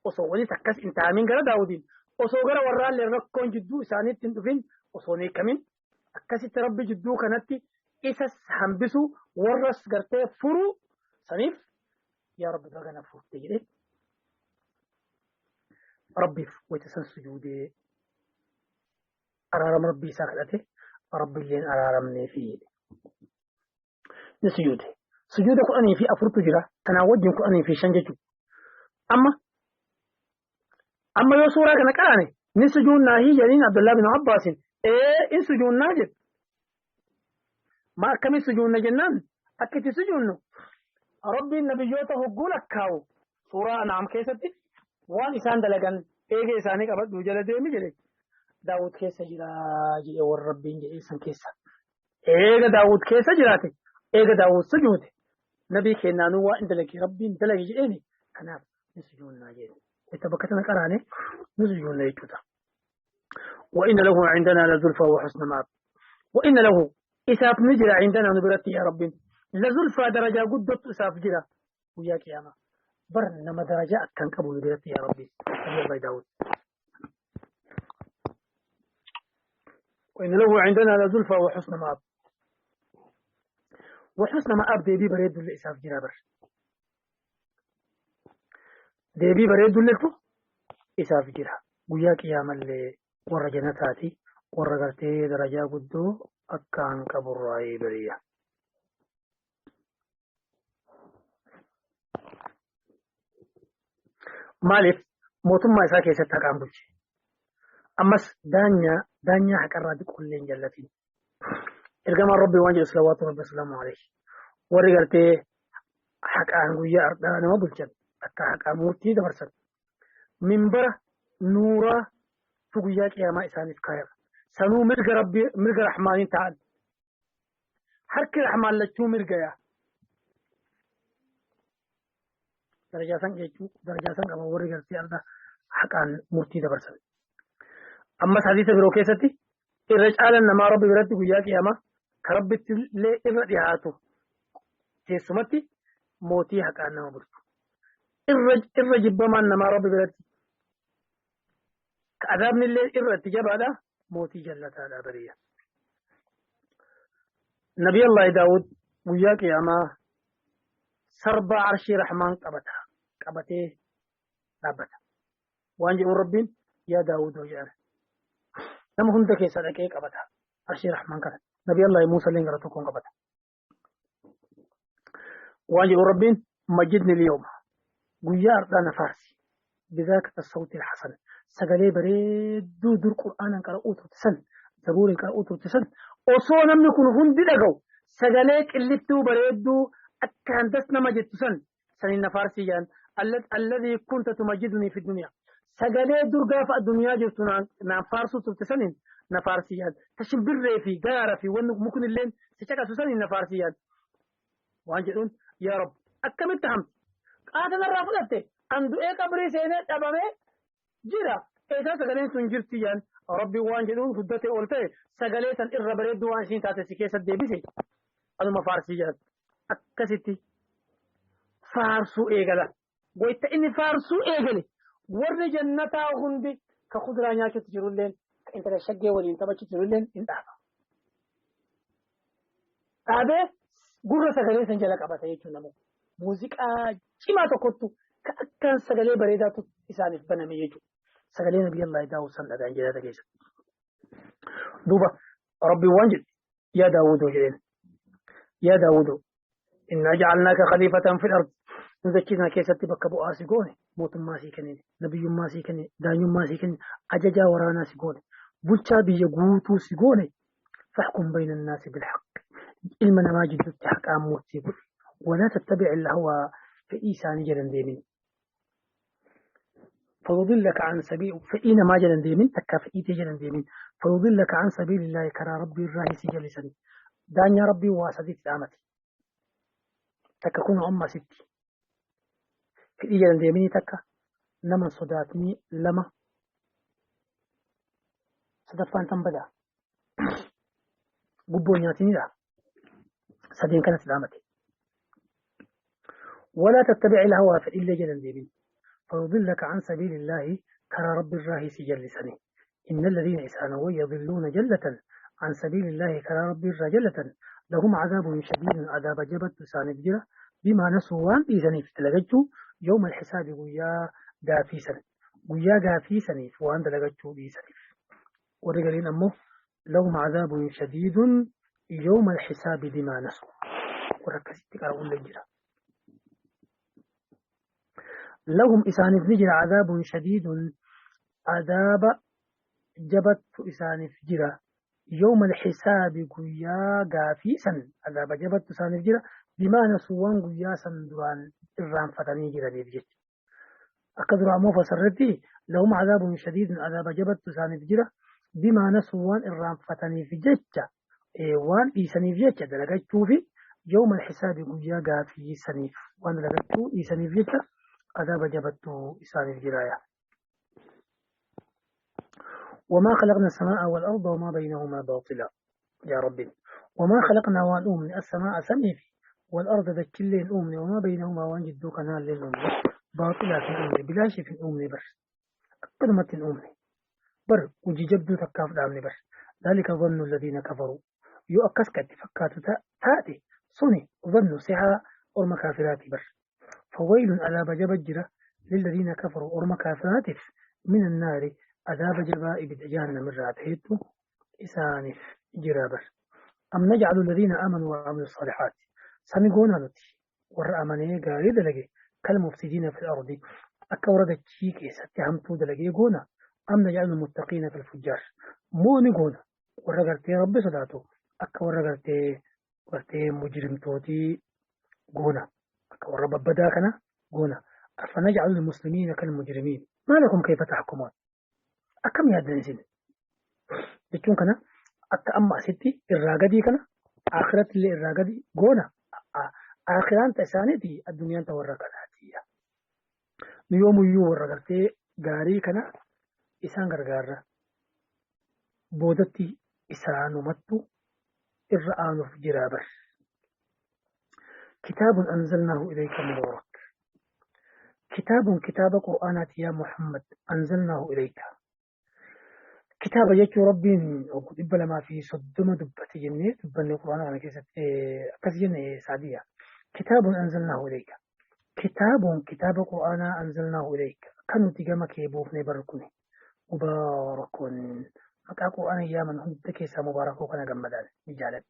Osoo walis akkas hin taa'amin gara Daawudiin, osoo gara warraallee rakkoon jidduu isaaniitti hin dhufin, osoo hin hiikamin, akkasitti Rabbi jidduu kanatti isas hambisu warras gartee furu saniif yaa Rabbi baga na furte jedhee Rabbiif wayita san sujuudee araarama Rabbii isaa kadhate, Rabbiilleen araaramneefi jedhe. Ni sujuude. Sujuuda 14tu jira. Tanaa wajjin 15 jechuudha. Amma yoo suuraa kana qaraane ni sujuunnaa hii jedhaniin Abdullaa bin Abbaasin ee in sujuunnaa jedhu. Ma akkamiin sujuunna jennaan akka itti sujuunnu Rabbiin nabiyyoota hogguu lakkaawu suuraa An'aam keessatti waan isaan dalagan eegee isaanii qabadhu jala deemi jedhe Daawud keessa jira jedhe warra Rabbiin jedhe san keessa. Eega Daawud keessa jiraate eega Daawud sujuude nabii kennaanuu waa in dalage Rabbiin dalage jedheeni kanaaf ni sujuunnaa jedhe. Itti bakka tana qaraane ni sujuunna jechuudha. وإن له عندنا لزلفى وحسن مآب. وإن له إساف نجرى عندنا نبرتي يا رب لزلفى درجة قدت إساف جرى ويا قيامة بر نما درجة كان قبول نبرتي يا ربي نبي الله داود. وإن له عندنا لزلفى وحسن مآب. وحسن مآب ديبي بريد لإساف جرى بر deebii bareeddulletu isaaf jira. Guyyaa qiyaamallee warra jannataati, warra gartee darajaa guddoo akkaan qaburraayee bariya. Maaliif mootummaa isaa keessatti haqaan bulche. Ammas daanyaa haqarraa diqollee hin jallatin. Ergamaan Rabbii waan jedhu salawaatu Rabbi salaamu alayhi. Warri gartee haqaan guyyaa ardhaa nama bulchan akka haqaan murtii dabarsan minbara nuuraa tu guyyaa qiyaamaa isaaniif kaayama. Sanuu mirga Rabbii mirga Rahmaaniin ta'an. Harki Rahmaan lachuu mirga yaa. Darajaa san jechuu darajaa san qaban warri gartee arda haqaan murtii dabarsan. Ammas hadiisa biroo keessatti irra caalan namaa Rabbi biratti guyyaa qiyaamaa ka Rabbitti illee irra dhiyaatu keessumatti mootii haqaan nama bulchu. Irra jibbamaan namaa Rabbi biratti ka adaabni illee irra itti jabaadha mootii jallataadha bariya. Nabi Allah Daawud guyyaa qiyaamaa sarbaa arshii Rahmaan qabata qabatee dhaabbata. Waan jedhuun Rabbiin yaa Daawudoo jedhan. Nama hunda keessa dhaqee qabata arshii Rahmaan kana. Nabi Allah Muusa illee gara tokkoon qabata. Waan jedhuun Rabbiin majjidni liyooma guyyaa har'aa na faarsi bizaaka as-sawti al-hasan sagalee bareedduu dur Qur'aanan qara'uu turte san zabuurin qara'uu turte san osoo namni kun hundi dhaga'u sagalee qillittuu bareedduu akkaan das nama jettu san saniin na faarsii jedhan alladhii kunta tumajjidunii fi duniyaa sagalee dur gaafa addunyaa jirtu naan faarsuu turte saniin na faarsii jedhan ta shimbirree fi gaara fi wanni mukni illeen si caqasu saniin na faarsii jedhan waan jedhuun yaa Rabbi akkamitti hamti qaata narraa fudhatte an du'ee qabrii seenee dhabamee jira eessaa sagaleen sun jirti jedhan Rabbi waan jedhuun guddatee ol ta'e sagalee san irra bareedduu waan isiin taate si keessa deebise anuma faarsii jedhan akkasitti faarsuu eegala. Wayta inni faarsuu eegale warri jannataa hundi ka kuduraa nyaachuutti jirulleen ka intala shaggee waliin taphachuutti jirulleen hin dhaaba. Dhaabee gurra sagalee san jala qabata jechuun namu. Muuziqaa cimaa tokkottu ka akkaan sagalee bareedaatu isaaniif baname jechuudha. Sagalee Nabii Allah Daawud san dhagaan jannata keessa. Duuba Rabbiin waan jedhe yaa Daawudoo jedheen. Yaa Daawudoo innaa ja'alnaaka khaliifatan fil ard nu dachii sana keessatti bakka bu'aa si goone mootummaa sii kennine nabiyyummaa sii kennine daanyummaa sii kennine ajajaa waraanaa si goone bulchaa biyya guutuu si goone fahkum bayna annaasi bilhaq ilma namaa jidduutti haqaan murtii godhi walaa tattabi'i alhawaa fedhii isaanii jala hin deemin فيضلك عن سبيل fedhii namaa jala hin deemin takkaa fedhii tee jala hin deemin فيضلك عن سبيل الله karaa rabbii irraa si jallisani daanyaa rabbii waa sadiitti dhaamate takka kun amma asitti fedhii jala hin deeminii takka nama sodaatinii lama Sadaffaan tan badaa. Gubboo nyaatinidha. Sadeen kanatti dhaamate. ولا تتبع الهوى فإلا جلن ديبين فيضلك عن سبيل الله كرى رب الراهي سجل سنه. إن الذين إسانوا يضلون جلة عن سبيل الله كرى رب الرجلة لهم عذاب شديد عذاب جبت سان بما نسوا وان إذن تلقجوا يوم الحساب ويا غافيسا ويا غافيسا وان تلقجوا إذن ورجلين أمه لهم عذاب شديد يوم الحساب بما نسوا وركزت قرؤون للجرة لهم إسانف نجر عذاب شديد عذاب جبت إسانف جرة يوم الحساب قيا غافيسا عذاب جبت إسانف جرة بما نسوا قيا سندوان الرام فتني جرة بيجت أكدر أمو فسرتي لهم عذاب شديد عذاب جبت إسانف جرة بما نسوا الرام فتني في جتة وان إسانف جتة دلقتو في يوم الحساب قيا غافيسا وان دلقتو إسانف جتة عذاب جبت إسان الجراية. وما خلقنا السماء والأرض وما بينهما باطلا يا ربي. وما خلقنا وان أمني السماء سميفي والأرض ذكلين أمني وما بينهما وان جدو كنال للأمني باطلا في الأمني بلا شيء في الأمني بس قدمت الأمني بر وجي جبدو تكاف الأمني بس. ذلك ظن الذين كفروا يؤكس كاتفكات تاتي صني ظن سعى أرمكافرات بس. فويل عذاب جبجرة للذين كفروا أرم كافراتف من النار عذاب جباء جهنم الراتهت إسانف جرابر. أم نجعل الذين آمنوا وعملوا الصالحات سمقونا نتي ورأمني قاري دلقي كالمفسدين في الأرض أكورد تشيك ستهمتو دلقي قونا. أم نجعل المتقين في الفجار موني قونا ورقرتي ربي صداتو أكورقرتي ورتي مجرمتوتي قونا ورب بداكنا قونا. أفنجعل المسلمين كالمجرمين ما لكم كيف تحكمون أكم يا دنسين بتشون كنا أك أما ستي الراجدي كنا آخرت اللي الراجدي قونا آخران تساندي الدنيا توركنا تيا يوم يو ورقتي جاري كنا إسان غرغرة بودتي إسان ومتو الرآن في جرابر. كتاب أنزلناه إليك مبارك كتاب كتاب قرآنات يا محمد أنزلناه إليك كتاب يجي ربي إبلا ما في صدمة دبتي جنة دبني القرآن على كيسة كسجنة سعدية. كتاب أنزلناه إليك كتاب كتاب قرآن أنزلناه إليك كانوا تجمع كيبوف نبركني مبارك مكا قرآن يا من هم تكيسة مبارك وكنا جمدان نجالب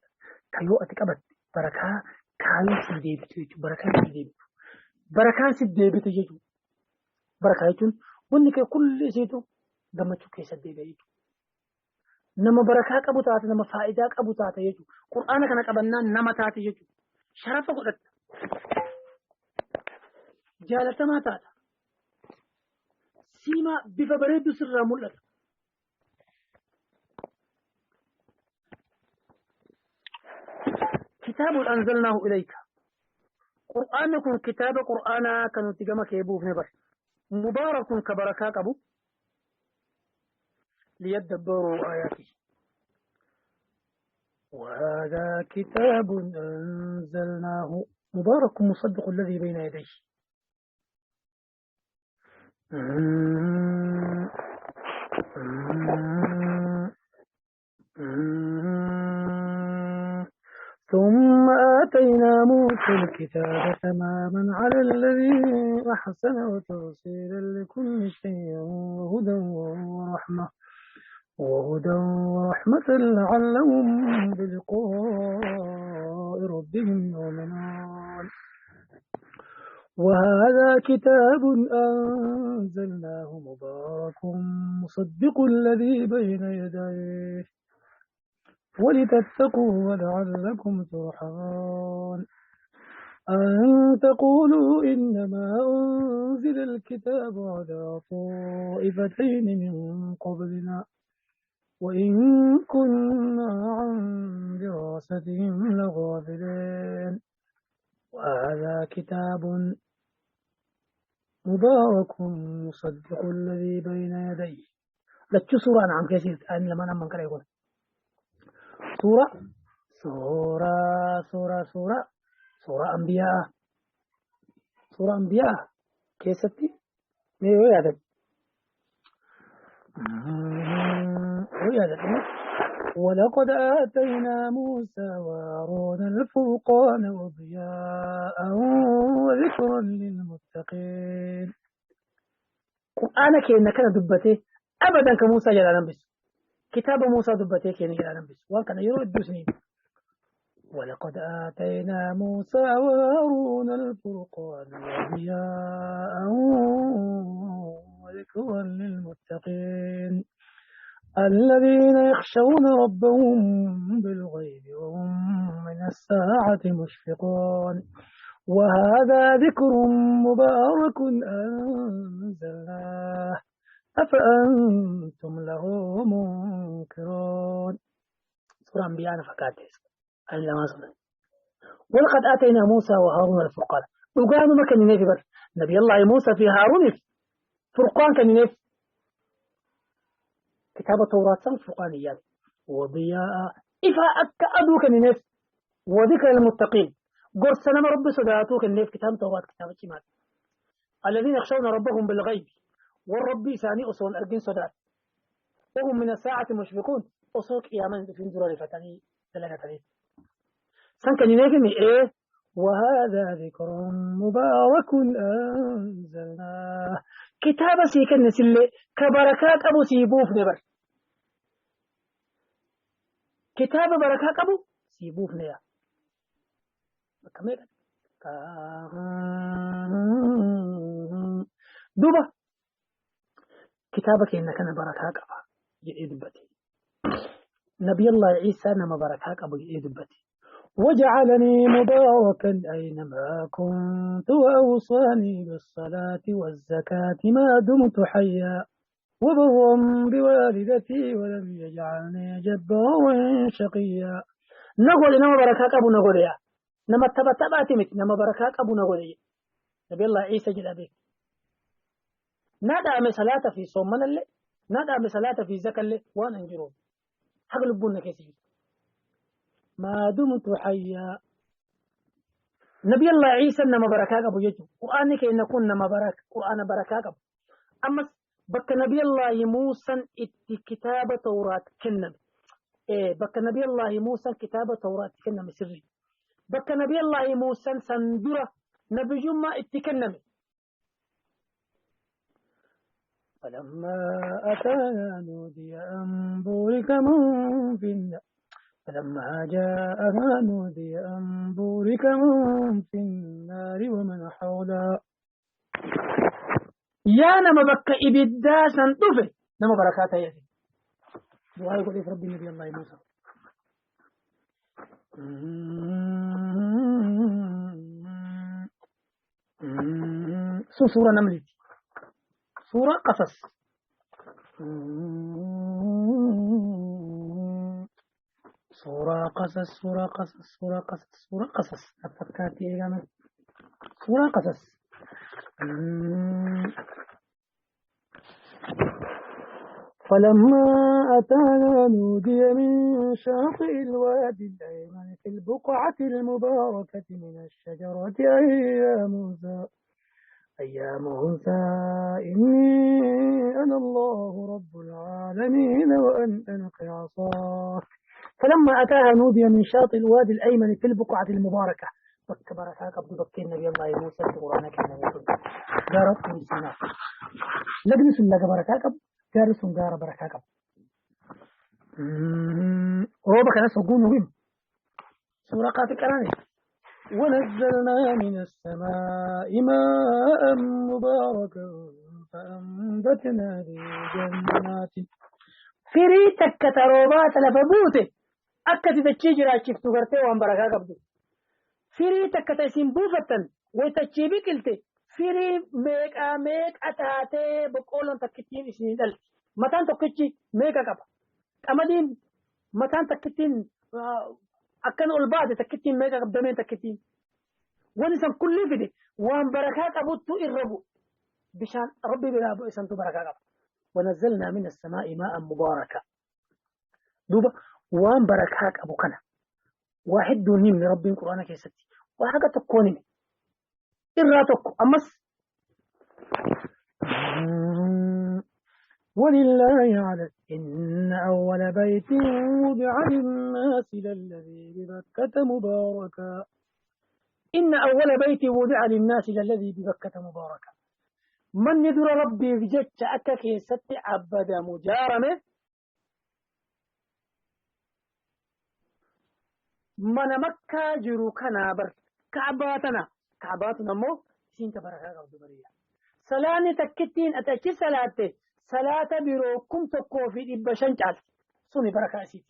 كيو أتكبت بركة كاي سيديبتو بركان سيديبتو بركان سيديبتو يجو بركة يجون ونك كل شيء دمتو كيس سيديبتو نما بركة أبو تاتي نما فائدة أبو تاتي يجو قرآن كان قبلنا نما تاتي يجو شرف قدرت جالة ما تاتا سيما بفبريد سر مولد كتاب أنزلناه إليك قرآنكم كتاب قرآنا كانوا تجمع كيبوف نبر مبارك كبركات أبو ليدبروا آياته. وهذا كتاب أنزلناه مبارك مصدق الذي بين يديه ثم آتينا موسى الكتاب تماما على الذي أحسن وتفصيلا لكل شيء وهدى ورحمة لعلهم بلقاء ربهم يؤمنون. وهذا كتاب أنزلناه مبارك مصدق الذي بين يديه ولتتقوا ولعلكم ترحمون. أن تقولوا إنما أنزل الكتاب على طائفتين من قبلنا وإن كنا عن دراستهم لغافلين. وهذا كتاب مبارك مصدق الذي بين يديه. Lachuu suuraa An'aam keessa jirti. Ayanni lamaan amman qara'e kun. Suura suuraa suuraa suuraa suuraa Anbiyaa suuraa Anbiyaa keessatti mee yoo yaadadhe yoo yaadadhe ولقد آتينا موسى وهارون الفرقان وضياء وذكرا للمتقين. قرآن كأن كان دبته أبدا كموسى جلالا بس كتاب موسى دبته كأن جلالا بس وكان يرو الدسنين. ولقد آتينا موسى وهارون الفرقان وضياء وذكرا للمتقين الذين يخشون ربهم بالغيب وهم من الساعة مشفقون. وهذا ذكر مبارك أنزلناه أفأنتم له منكرون. سورة أنبياء فكاتس ولقد آتينا موسى وهارون الفرقان. وقالوا ما كان ينفي بس نبي الله موسى في هارون فرقان كان ينفي كتاب التوراة فرقانيات وضياء إفا أكأدو كان ينفي وذكر المتقين قرصنا رب صداتو كان ينفي كتاب التوراة كتاب الشمال الذين يخشون ربهم بالغيب والرب ثاني أصول أرجين صدات وهم من الساعة مشفقون أصول قياما في نزول فتاني ثلاثة سن كان ينفي إيه. وهذا ذكر مبارك أنزلناه كتاب سيكن سلي كبركات أبو سيبوف نبر كتاب بركات أبو سيبوف نيا دوبا كتابك إنك أنا بركات أبو يدبتي نبي الله عيسى نما بركات أبو يدبتي وجعلني مباركا أينما كنت وأوصاني بالصلاة والزكاة ما دمت حيا وبرا بوالدتي ولم يجعلني جبارا شقيا. نقول نما بركات أبو نقول يا نما تبا تباتمت نما بركات أبو نقول يا نبي الله عيسى جل أبيك نادى صلاة في صومنا اللي نادى صلاة في زكاة اللي وانا نجرون حق لبونا كيسي ما دمت حيا. نبي الله عيسى نما بركات أبو يجو قرآن كي نكون نما بركة قرآن بركات أبو أما بك نبي الله موسى ات كتاب توراة كنم إيه بك نبي الله موسى كتاب توراة كنم سري بك نبي الله موسى سندرة نبي جمع اتكنم. فلما أتانا نودي أن بورك من في النار فلما جاءها نودي أن بورك من في النار ومن حولها. يا نما بك إبدا سنطفه نما بركاته يا سيدي دعاء يقول ربي نبي الله موسى سورة نملة سورة قصص سورة قصص سورة قصص سورة قصص سورة قصص أفكارتي يا سورة قصص. فلما أتانا نودي من شاطئ الوادي الأيمن في البقعة المباركة من الشجرة أي يا موسى أي يا موسى إني أنا الله رب العالمين وأن ألق عصاك. فلما أتاها نودي من شاطئ الوادي الأيمن في البقعة المباركة بك بركة قبل بكي النبي الله موسى في القرآن كان يقول جارت من سنة لجنس لك بركة قبل جارس جار بركة قبل روبك ناس وجون وين سورة قاتل كراني. ونزلنا من السماء ماء مباركا فأنبتنا به جنات firii takka taroobaa lafa buute akkati dachee jiraachiftu gartee waan barakaa qabdu. Firii takka ta isin buufattan wayitachii biqilte firii meeqaa meeqa taatee boqqoolloon takkittiin isinii dhalti. Mataan tokkichi meeqa qaba? Qamadiin mataan takkittiin akkan ol baate takkittiin meeqa qabdameen takkittiin. Wani san kulli fide waan barakaa qabuttu irra bu'u. Bishaan rabbi biraa bu'e santu barakaa qaba. ونزلنا من السماء ماء مباركا. دوبا وان بركاك أبو كنا واحد دوني من ربي القرآن كيستي وحاجة تكوني إراتك أمس ولله على إن أول بيت وضع للناس للذي ببكة مباركا. إن أول بيت وضع للناس للذي ببكة مباركا. من يدر ربي بجتش أكا كيستي عبد مجارمه من مكة جرو كنابر كعباتنا كعباتنا مو سين تبركة قبض بريا سلاني تكتين أتأكي سلاتي صلاة بروكم تكوفي إبشان جال سوني بركة أسيد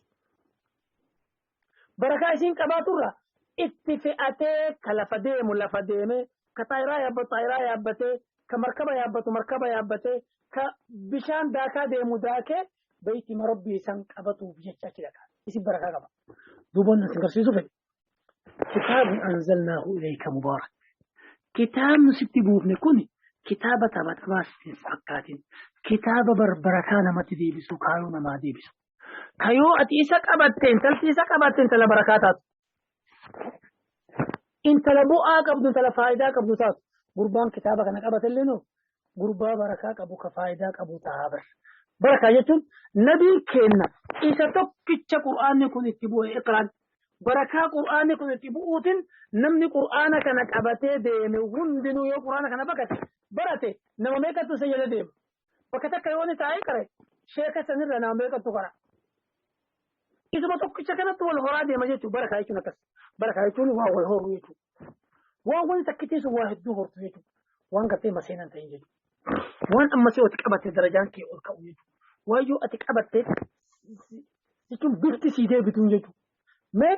بركة أسين كباتورا اتفئتي كلفديم لفديم كطائرة يابت طائرة يابتي كمركبة يابت مركبة يابتي كبشان داكا ديمو داكي بيتي مربي سن كباتو بجتشا كده يسيب بركة قبا دوبنا سنقرسيزو في كتاب أنزلناه إليك مبارك. كتاب نسبتي بوفني كوني كتابة تبات فكاتين كتابة بركانا ما تديبسو كايونا ما ديبسو كايو أتيسك أبتين تلتيسك أبتين تلا بركاتات انت لبؤا قبضو تلا فايدة قبضو تات قربان كتابة كانك أبتين لنو قربا بركاك أبو كفايدة أبو تهابر بركة يتون نبي كينا إذا تبكتش قرآن يكون اتبوه إقران بركة قرآن يكون اتبوه نمني قرآن كانك أبتين ديمي وندنو يو قرآن كان بكت برته نما ميكتو سيجد ديم وكتك يوني تاي كره شيخ سنير نما ميكتو كره إذا ما تبكتش كانت والهرا ديم جيتو بركة يتون كس بركة يتون واو الهور يتو واو وين تكتيس واحد دهور تيتو وان كتير مسينا تيجي وان أما سوى تكبت درجان كي أركب يتو وايو أتكبت تكون بيرتي سيدي بتون يتو ما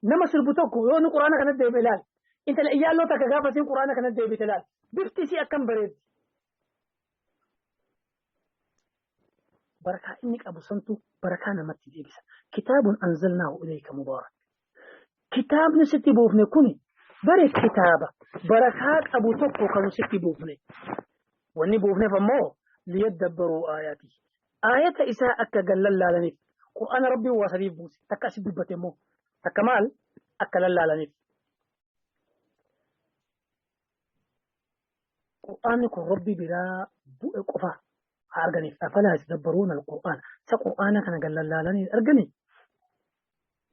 نما سربتوكو يو القرآن كانت دي بلال أنت الأيام لو تكجافة القرآن كانت دي بلال بيرتي سي أكم بريد بركة إنك أبو سنتو بركة نمت ديبس كتاب أنزلناه إليك مبارك. كتاب نستي بوفني كوني برك كتابة بركات أبو توكو كانوا ستي بوفني واني بوفني فمو ليدبروا آياتي آية إساء أكا قلل لنف قرآن ربي وصريف بوسي تكاسي دبتي مو تكمال أكا لنف قرآن يكون ربي بلا بوء قفا أرجني أفلا يتدبرون القرآن سقرآن كان قلل لنف أرجني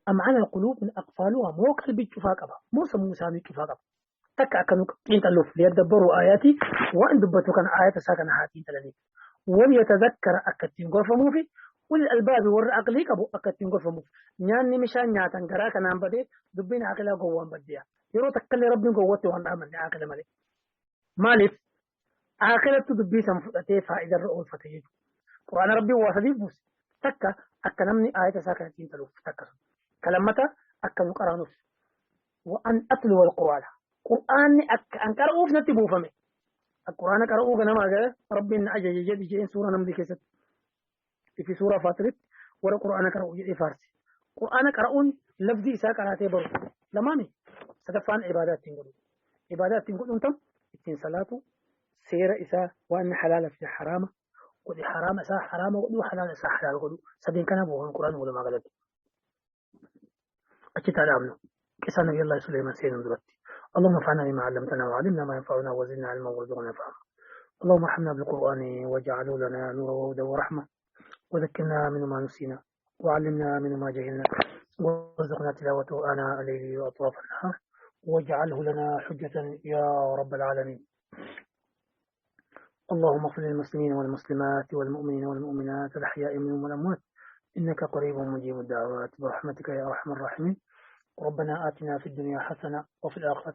أم على القلوب من أقفالها مو قلبي تفاقبا مو سمو سامي تفاقبا تكا كانوا انت اللف ليدبروا آياتي وأن دبتوا كان آيات ساكن هاتين تلني وليتذكر أكتين غرفة موفي والألباب ور عقلي كبو أكتين غرفة موفي نياني مشان نياتن غرا كان بدي دبين عقلا قوان بديا يرو تكلي ربي قوتي وأن آمن عقل مالي مالف عقلت دبي سنفتي فائدة الرؤوس فتيجي قرآن ربي وصديق بوس تكا أكنمني آيات ساكن تلوف تكا كلمتا أكن قرانوس وأن أتلو القرآن قرآن أن قرؤوف نتبو فمي القرآن قرؤوف نما ربي إن أجل جدي جين سورة نمدي كيست في سورة فاترت ورا قرآن قرؤ جدي فارسي قرآن قرؤون لفظي إساء قرأتي برو لمامي ستفان عبادات تنقلوا عبادات تنقلوا أنتم اتين صلاة سير إساء وأن حلال في حرامة قل حرام إساء حرامة وقلوا حلال إساء حلال قلوا سدين كان أبوه القرآن ولا ما قلت أكيد على أمنه كسان نبي الله سليمان سيدنا دلوقتي. اللهم انفعنا بما علمتنا وعلمنا ما ينفعنا وزدنا علما وارزقنا فهما. اللهم ارحمنا بالقرآن واجعله لنا نورا وهدى ورحمة وذكرنا منه ما نسينا وعلمنا منه ما جهلنا وارزقنا تلاوته آناء الليل وأطراف النهار واجعله لنا حجة يا رب العالمين. اللهم اغفر للمسلمين والمسلمات والمؤمنين والمؤمنات الأحياء منهم والأموات إنك قريب مجيب الدعوات برحمتك يا أرحم الراحمين. ربنا آتنا في الدنيا حسنة وفي الآخرة